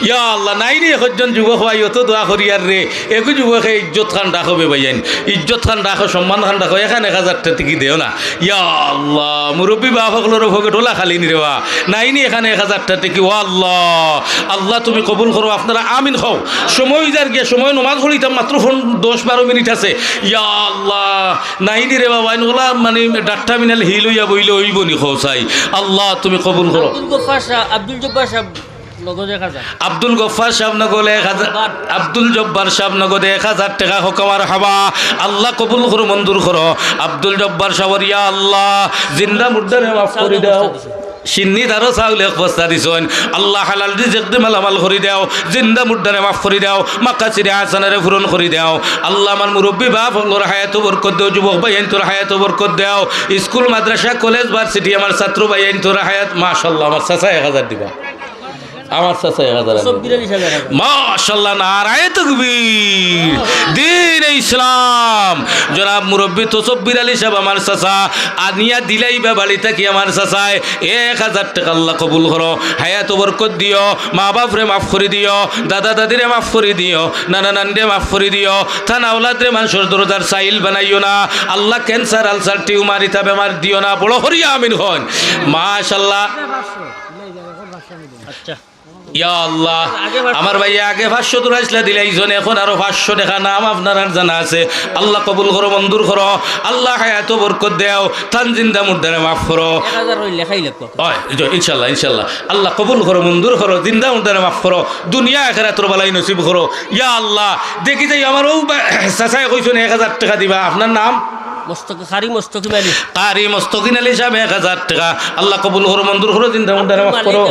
ইয়া আল্লাহ, নাইনি একজন যুবক ভাই, অত দোয়া করিয়ার রে, এগু যুবকে ইজ্জত খান রাখো বে ভাইয়াইন, ইজ্জত খান রাখো, সম্মান খান রাখো, এখান এক হাজারটা টেকি দেও না। ইয়া আল্লাহ, মুরব্বী বাপ অকলর পকেট ওলা খালি নি রে বা, নাইনি এখান এক হাজারটা টেকি, ও আল্লাহ, আল্লাহ তুমি কবুল করো, আপনারা আমিন কও। সময় যার গিয়া, সময় নমাজ পড়িতাম, মাত্র ফোন দশ বারো মিনিট আছে। ইয়া আল্লাহ, নাইনি রে বাবা, ইন ওলা মানে ডাক্তার মিনাল হিল অইয়া বইলে অইবো নি কও চাই। আল্লাহ তুমি কবুল করো। আব্দুল গফফার সাহেব, আব্দুল জব্বার সাহেব নগদ এক হাজার। আব্দুল গফফার সাহেব নগদে এক হাজার, আব্দুল জব্বার সাহেব নগদে এক হাজার টেকা, কও মারহাবা। আল্লাহ কবুল করো, মঞ্জুর করো। আব্দুল জব্বার সাহেবর, ইয়া আল্লাহ, জিন্দা মুর্দারে মাফ করি দেও। সিন্নি তারও চাউল এক বস্তা দিছইন। আল্লাহ হালাল রিজিক দি মালামাল করি দেও, জিন্দা মুর্দারে মাফ করি দেও, মাকাসিদে হাসানারে পূরণ করি দেও। আল্লাহ আমার মুরব্বী বাপ অকলর হায়াতো বরকত দেও, যুবক ভাইয়াইন্তর হায়াতো বরকত দেও, স্কুল, মাদ্রাসা, কলেজ, ভার্সিটি, আমার ছাত্র ভাইয়াইন্তর হায়াত, মাশাআল্লাহ, আমার চাচা এক হাজার দিবা। আমার চাচা এক হাজার আনবা। সব্বির আলী সাহেব এক হাজার। মাশাআল্লাহ, নারায়ে তাকবীর। দ্বীনে ইসলাম। জনাব মুরব্বী তসব্বির আলী সাহেব, আমার চাচা, আনিয়া দিলাইবা বাড়ি থাকি আমার চাচায় এক হাজার টেকা। আল্লাহ কবুল করো, হায়াতো বরকত দিও, মা বাপরে মাফ করি দিও, দাদা দাদিরে মাফ করি দিও, নানা নানিরে মাফ করি দিও, তান আওলাদরে মানষর দরজার চাইল বানাইও না। আল্লাহ ক্যান্সার, আলসার, টিউমার ইতা বেমার দিও না। বড় করি আমিন কইন। মাশাআল্লাহ। আচ্ছা। ইয়া আল্লাহ, আগে পাঁচশো। আমার ভাইয়ে আগে পাঁচশো তুলাইছলা দিলাইছইন, এখন আরো পাঁচশো টেকা নাম আপনারার জানা আছে। আল্লাহ কবুল করো, মঞ্জুর করো। আল্লাহ হায়াতো বরকত দেও, তান জিন্দা মুর্দারে মাফ করো। এক হাজার অইলে লেখাই লাগবো। অয়, ই যে, ইনশাআল্লাহ, ইনশাআল্লাহ। আল্লাহ কবুল করো, মঞ্জুর করো, জিন্দা মুর্দারে মাফ করো, দুনিয়া আখেরাতর বালাই নসিব করো। ইয়া আল্লাহ, দেখি যাই আমার অউ বা-, চাচায় কইছইন এক হাজার টেকা দিবা, আপনার নাম? মস্তক-, কারি মস্তকিম আলী। কারি মস্তকিম আলী সাহেব এক হাজার টেকা। আল্লাহ কবুল করো, মঞ্জুর করো, জিন্দা মুর্দারে মাফ করো।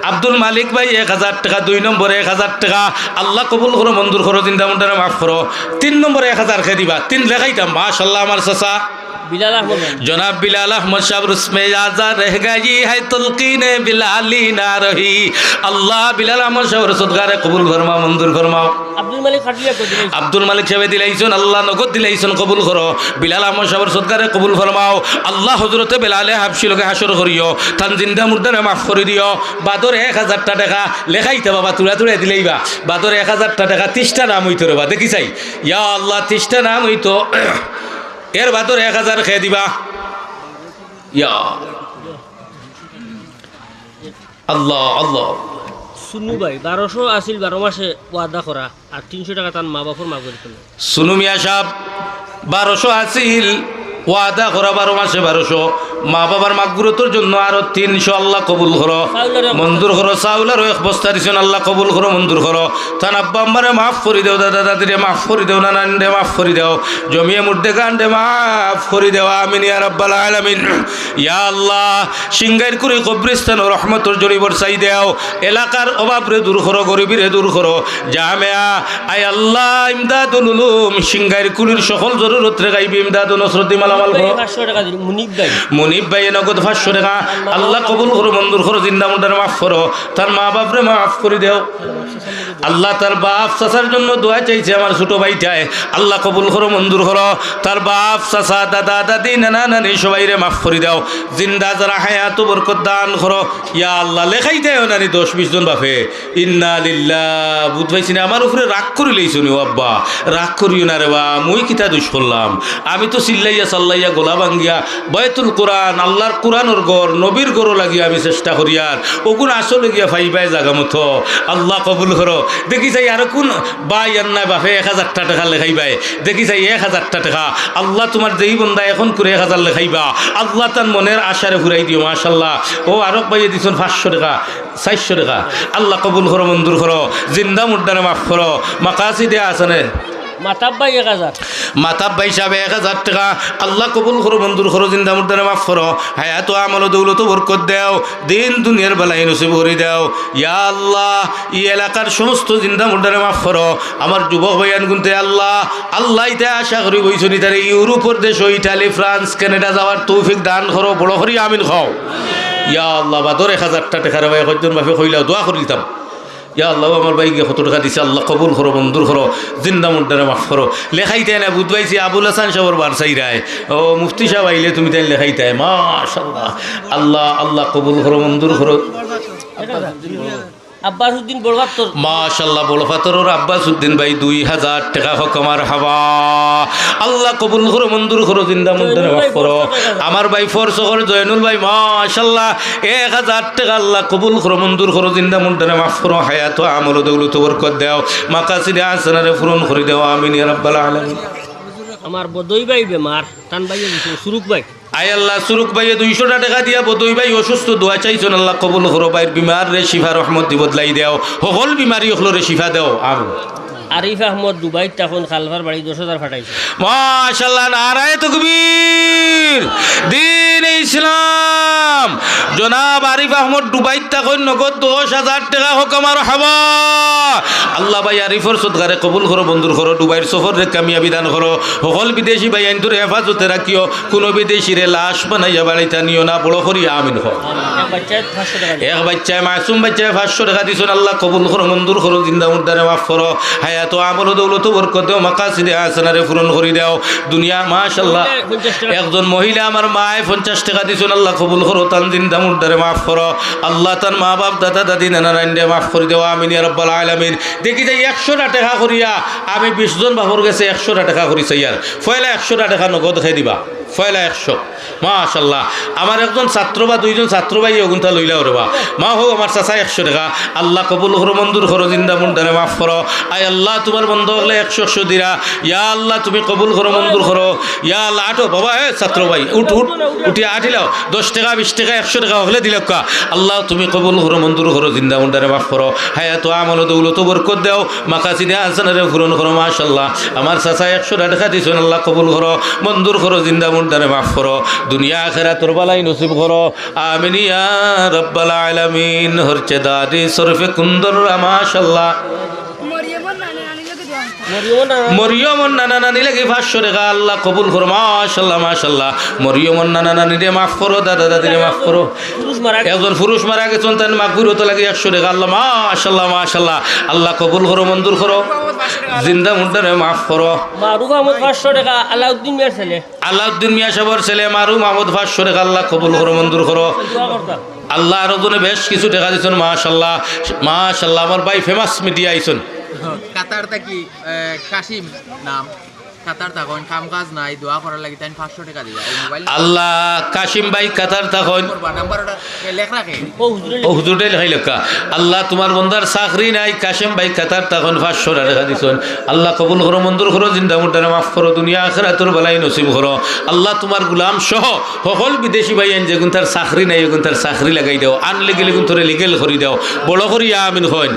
আব্দুল মালিক ভাই এক হাজার টেকা, দুই নম্বরে এক হাজার টেকা। আল্লাহ কবুল করো, মঞ্জুর করো, জিন্দা মুর্দারে মাফ করো। তিন নম্বরে এক হাজার কে দিবা, তিন লেখাইতাম। মাশাআল্লাহ, আমার চাচা। বিলাল আহমদ। জনাব বিলাল আহমদ সাহেব, রুসমে আজা রহ গই হ্যায় তলকিনে বিলালি না রহি। আল্লাহ বিলাল আহমদ সাহেবর সদকারে কবুল ফরমাও, মঞ্জুর ফরমাও। আব্দুল মালিক খাটিয়া কো দিলাইছইন। আব্দুল মালিক সাহেবে দিলাইছইন, আল্লাহ নগদ দিলাইছইন, কবুল করো। বিলাল আহমদ সাহেবর সদকারে কবুল ফরমাও। আল্লাহ হজরতে বেলালে হাবশি লগে হাশর করিও, তান জিন্দা মুর্দারে মাফ করি দিও। বাদর এক হাজারটা টেকা লেখাইতা বাবা, তুড়া তুড়া দিলাইবা। বাদর এক হাজারটা টেকা তিশটা নাম অইতো রে বা, দেখি চাই। ইয়া আল্লাহ, তিশটা নাম অইতো। এর বাদর এক হাজার কে দিবা। ইয়া আল্লাহ, আল্লাহ। সুনু ভাই, বারোশো আছিল বারো মাসে ওয়াদা করা, আর তিনশো টেকা তান মা বাপর মাফ করি দিল। সুনু মিয়া সাহেব, বারোশো আছিল ওয়াদা করা, বারো মাসে বারোশো। মা বাবার মাগফিরাতর জন্য আরো তিনশো, আল্লাহ কবুল করো, মঞ্জুর করো। চাউল আরো এক বস্তা দিছইন, আল্লাহ কবুল করো, মঞ্জুর করো। তান আব্বা আম্মারে মাফ করি দেও, দাদা দাদিরে মাফ করি দেও, নানা নানিরে মাফ করি দেও, জমিয়ে মুর্দেগানরে মাফ করি দেও। আমিন ইয়া রাব্বাল আলামিন। ইয়া আল্লাহ, সিংগাইরকুড়ি কবরিস্তানো রহমতর ঝড়ি বরসাই দেও। এলাকার অভাবরে দূর করো, গরিবিরে দূর করো। জামেয়া, আয় আল্লাহ, ইমদাদুল উলুম সিংগাইরকুড়ির সকল জরুরতরে গাইবি ইমদাদ ও নসরতি মালামাল করো। পাঁচশো টেকা দিন, মুনিব ভাই। মুনিব ভাই নগদ পাঁচশো টেকা। আল্লাহ কবুল করো, মঞ্জুর করো, জিন্দা মুর্দারে মাফ করো, তার মা বাপরে মাফ করি দেও। আল্লাহ, তার বাপ চাচার জন্য দোয়া চাইছে আমার ছোট ভাইটায়। আল্লাহ কবুল করো, মঞ্জুর করো। তার বাপ চাচা, দাদা দাদি, নানা নানি সবাইরে মাফ করি দাও। জিন্দা যারা হায়াতো বরকত দান করো। ইয়া আল্লাহ, লেখাই দেও নানি দশ বিশ জন বাপে। ইন্না লিল্লাহ, বুঝ পাইছি না, আমার উপরে রাগ করি লইছো নি ও আব্বা? রাগ করিও না রে বা, মুই কিতা দুষ করলাম? আমি তো চিল্লাইয়া চাল্লাইয়া গলা ভাঙ্গিয়া বায়তুল কোরআন, আল্লাহর কোরআনর ঘর, নবীর ঘরও লাগিয়া আমি চেষ্টা করিয়ার, ওগুন আসলে গিয়া পাইবায় জাগা মতো। আল্লাহ কবুল করো। দেখি চাই আরো কোন ভাই আর নাই বাপে এক হাজারটা টেকা লেখাইবায়। দেখি চাই এক হাজারটা টেকা। আল্লাহ তোমার যেই বন্দা এখন করে এক হাজার লেখাইবা, আল্লাহ তার মনের আশারে ফুরাই দিও। মাশাআল্লাহ। ও আরক ভাইয়ে দিছইন পাঁচশো টেকা, চাইরশো টেকা। আল্লাহ কবুল করো, মঞ্জুর করো। জিন্দা মুর্দারে মাফ করো। মাকাসিদে হাসানে মাতাব ভাই এক হাজার। মাতাব ভাই সাব এক হাজার টেকা। আল্লাহ কবুল করো, মঞ্জুর করো, জিন্দা মুর্দারে মাফ করো, হায়াত ও আমল ও দৌলত বরকত দেও, দিন দুনিয়ার ভালাই নসিব করি দেও। ইয়া আল্লাহ, ই এলাকার সমস্ত জিন্দা মুর্দারে মাফ করো। আমার যুবক ভাইয়ান গুনতে আল্লাহ, আল্লাহ ইতা আশা করি বইছনি তারে ইউরোপর দেশ, ইটালি, ফ্রান্স, কানাডা যাওয়ার তৌফিক দান করো, বড় করি আমিন কও। ইয়া আল্লাহ, বাদর এক হাজারটা টেকারে ভাই কয়জন বাপে কইলাও, দোয়া করিলতাম। ইয়া আল্লাহ, আমার ভাই গিয়া কত টেকা দিছে, আল্লাহ কবুল করো, মঞ্জুর করো, জিন্দা মুর্দারে মাফ করো। লেখাইতায় না, বুধ পাইছি আবুল হাসান সাবর বারসাইরায়। ও মুফতি সাব আইলে তুমি তাইন লেখাইতায়, মাশাআল্লাহ। আল্লাহ, আল্লাহ কবুল করো, মঞ্জুর করো। আব্বাস উদ্দিন বড় পাথর। মাশাআল্লাহ, বড় পাথরর আব্বাস উদ্দিন ভাই দুই হাজার টেকা হক আমার হাবা। আল্লাহ কবুল করো, মঞ্জুর করো, জিন্দা মুর্দারে মাফ করো। আমার ভাই ফরসগর জয়নুল ভাই, মাশাআল্লাহ, এক হাজার টেকা আল্লাহ কবুল করো, মঞ্জুর করো, জিন্দা মুর্দারে মাফ করো, হায়াত ও আমল ও দৌলত বরকত দেও, মাকাসিদে হাসানারে পূরণ করি দেও, আমিন ইয়া রাব্বাল আলামিন। আমার বদই ভাই বেমার, তান ভাই সুরুক ভাই। আয় আল্লাহ, সুরুক ভাইয়ে দুইশোটা টেকা দিয়া বদই ভাই অসুস্থ, দোয়া চাইছন, আল্লাহ কবুল করো, ভাইর বিমাররে শিফা রহমত দি বদলাই দেও, হকল বিমারি অকলরে শিফা দেও, আমিন। আরিফ আহমদ দুবাইত তখন খালফার বাড়ি দশ হাজার পাঠাইছে। মাশাআল্লাহ, নারায়ে তাকবীর, দ্বীনে ইসলাম। জনাব আরিফ আহমদ দুবাইত তখন নগদ দশ হাজার টেকা হক আমার হাবা। আল্লাহ ভাই আরিফর সদকারে কবুল করো, মঞ্জুর করো, দুবাইর সফররে কামিয়াবি দান করো, হকল বিদেশি ভাইয়াইন্তরে হেফাজতে রাখিও, কুনু বিদেশিরে লাশ বানাইয়া বাড়িত নিও না, বড় করি আমিন কও। এক বাচ্চায় পাঁচশো টেকা দিছে। এক বাচ্চায়, মাসুম বাচ্চায় পাঁচশো টেকা দিছন, আল্লাহ কবুল করো, মঞ্জুর করো, জিন্দা মুর্দারে মাফ করো, হায়াত ও আমল ও দৌলত বরকত দেও, মাকাসিদে হাসানারে পূরণ করি দেও। দুনিয়া, মাশাআল্লাহ। পঞ্চাশ টেকা। একজন মহিলা আমার মায় পঞ্চাশ টেকা দিছন, আল্লাহ কবুল করো, তান জিন্দা মুর্দারে মাফ করো, আল্লাহ তান মা বাপ দাদা দাদি নানা নানিরে মাফ করি দেও, আমিন ইয়া রাব্বাল আলামিন। দেখি যাই একশোটা টেকা করিয়া আমি বিশ জন বাপর গেছে একশোটা টেকা করি চাইয়ার, পয়লা একশোটা টেকা নগদ খাই দিবা। পয়লা একশো। মাশাআল্লাহ। আমার একজন ছাত্র বা দুইজন ছাত্র ভাই অগুনতা লইলা ওরে বা। মা হো, আমার চাচা একশো টেকা। আল্লাহ কবুল করো, মঞ্জুর করো, জিন্দা মুর্দারে মাফ করো। আয় আল্লাহ, তুমার বন্দা অকলে একশো একশো দিরা। ইয়া আল্লাহ, তুমি কবুল করো, মঞ্জুর করো। ইয়া আল্লাহ, আটো বাবা, এ ছাত্র ভাই, উঠ, উঠ। উঠি আটিলাও। দশ টেকা, বিশ টেকা, একশো টেকা অকলে দিলাউক্কা। আল্লাহ, তুমি কবুল করো, মঞ্জুর করো, জিন্দা মুর্দারে মাফ করো। হায়াত ও আমল ও দৌলত বরকত দেও। মাকাসিদে হাসানারে পূরণ করো, মাশাআল্লাহ। আমার চাচা একশো টেকা দিছন, আল্লাহ কবুল করো, মঞ্জুর করো, জিন্দা মুর্দারে মাফ করো, দুনিয়া আখেরাতর ভালাই নসিব করো, আমিন ইয়া রাব্বাল আলামিন। হরচে দাদি শরফে কুন্দররা, মাশাআল্লাহ। মরিয়মর নানা নানি লাগি পাঁচশো টেকা, আল্লাহ কবুল করো, মাশাআল্লাহ, মাশাআল্লাহ। মরিয়মর নানা নানিরে মাফ করো, দাদা দাদিরে মাফ করো। পুরুষ মারা গেছে। একজন পুরুষ মারা গেছন, তান মাগফিরত লাগি একশো টেকা। আল্লাহ, মাশাআল্লাহ, মাশাআল্লাহ। আল্লাহ কবুল করো, মঞ্জুর করো। জিন্দা মুর্দারে মাফ করো। মারুফ আহমদ পাঁচশো টেকা, আলাউদ্দিন মিয়ার ছেলে। আলাউদ্দিন মিয়া সাবর ছেলে মারুফ আহমদ পাঁচশো টেকা। আল্লাহ কবুল করো, মঞ্জুর করো। দোয়া করতাম। আল্লাহ আরো জনে বেশ কিছু টেকা দিছন, মাশাআল্লাহ, মাশাআল্লাহ। আমার ভাই ফেমাস মিডিয়া আইছন। কাতার থাকি, এ, কাশিম নাম। কাতার থাকইন, কাম কাজ নাই, দোয়া করার লাগি তাইন পাঁচশো টেকা দিবা। এই মোবাইল আল্লাহ, কাশিম ভাই কাতার থাকইন। করবা, নাম্বার ওটা, এ, লেখ রাখে। ও হুজুরে ও হুজুরে লেখাই লেখা। আল্লাহ, তুমার বন্দার চাকরি নাই, কাশিম ভাই কাতার থাকইন, পাঁচশো টেকা দিছন। আল্লাহ কবুল করো, মঞ্জুর করো, জিন্দা মুর্দারে মাফ করো, দুনিয়া আখেরাতর ভালাই নসিব করো। আল্লাহ, তুমার গুলাম সহ হকল বিদেশি ভাইয়াইন যেগুনতার চাকরি নাই, অগুনতার চাকরি লাগাই দেও, আনলিগেল অগুনতরে লিগেল করি দেও, বড় করি আমিন কইন।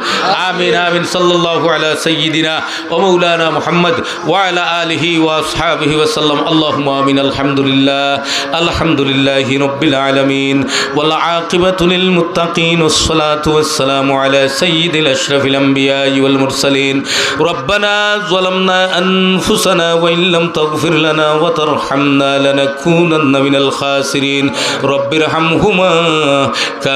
আমিন, আমিন। সাল্লাল্লাহু আলা সাইয়্যিদিনা ومولانا محمد وعلى آله وأصحابه وسلم. اللهم آمين. الحمد لله. الحمد لله رب العالمين. والعاقبة للمتقين. والصلاة والسلام على سيد الأشرف الأنبياء والمرسلين. ربنا ظلمنا أنفسنا وإن لم تغفر لنا وترحمنا لنكونن من الخاسرين. رب ارحمهما كما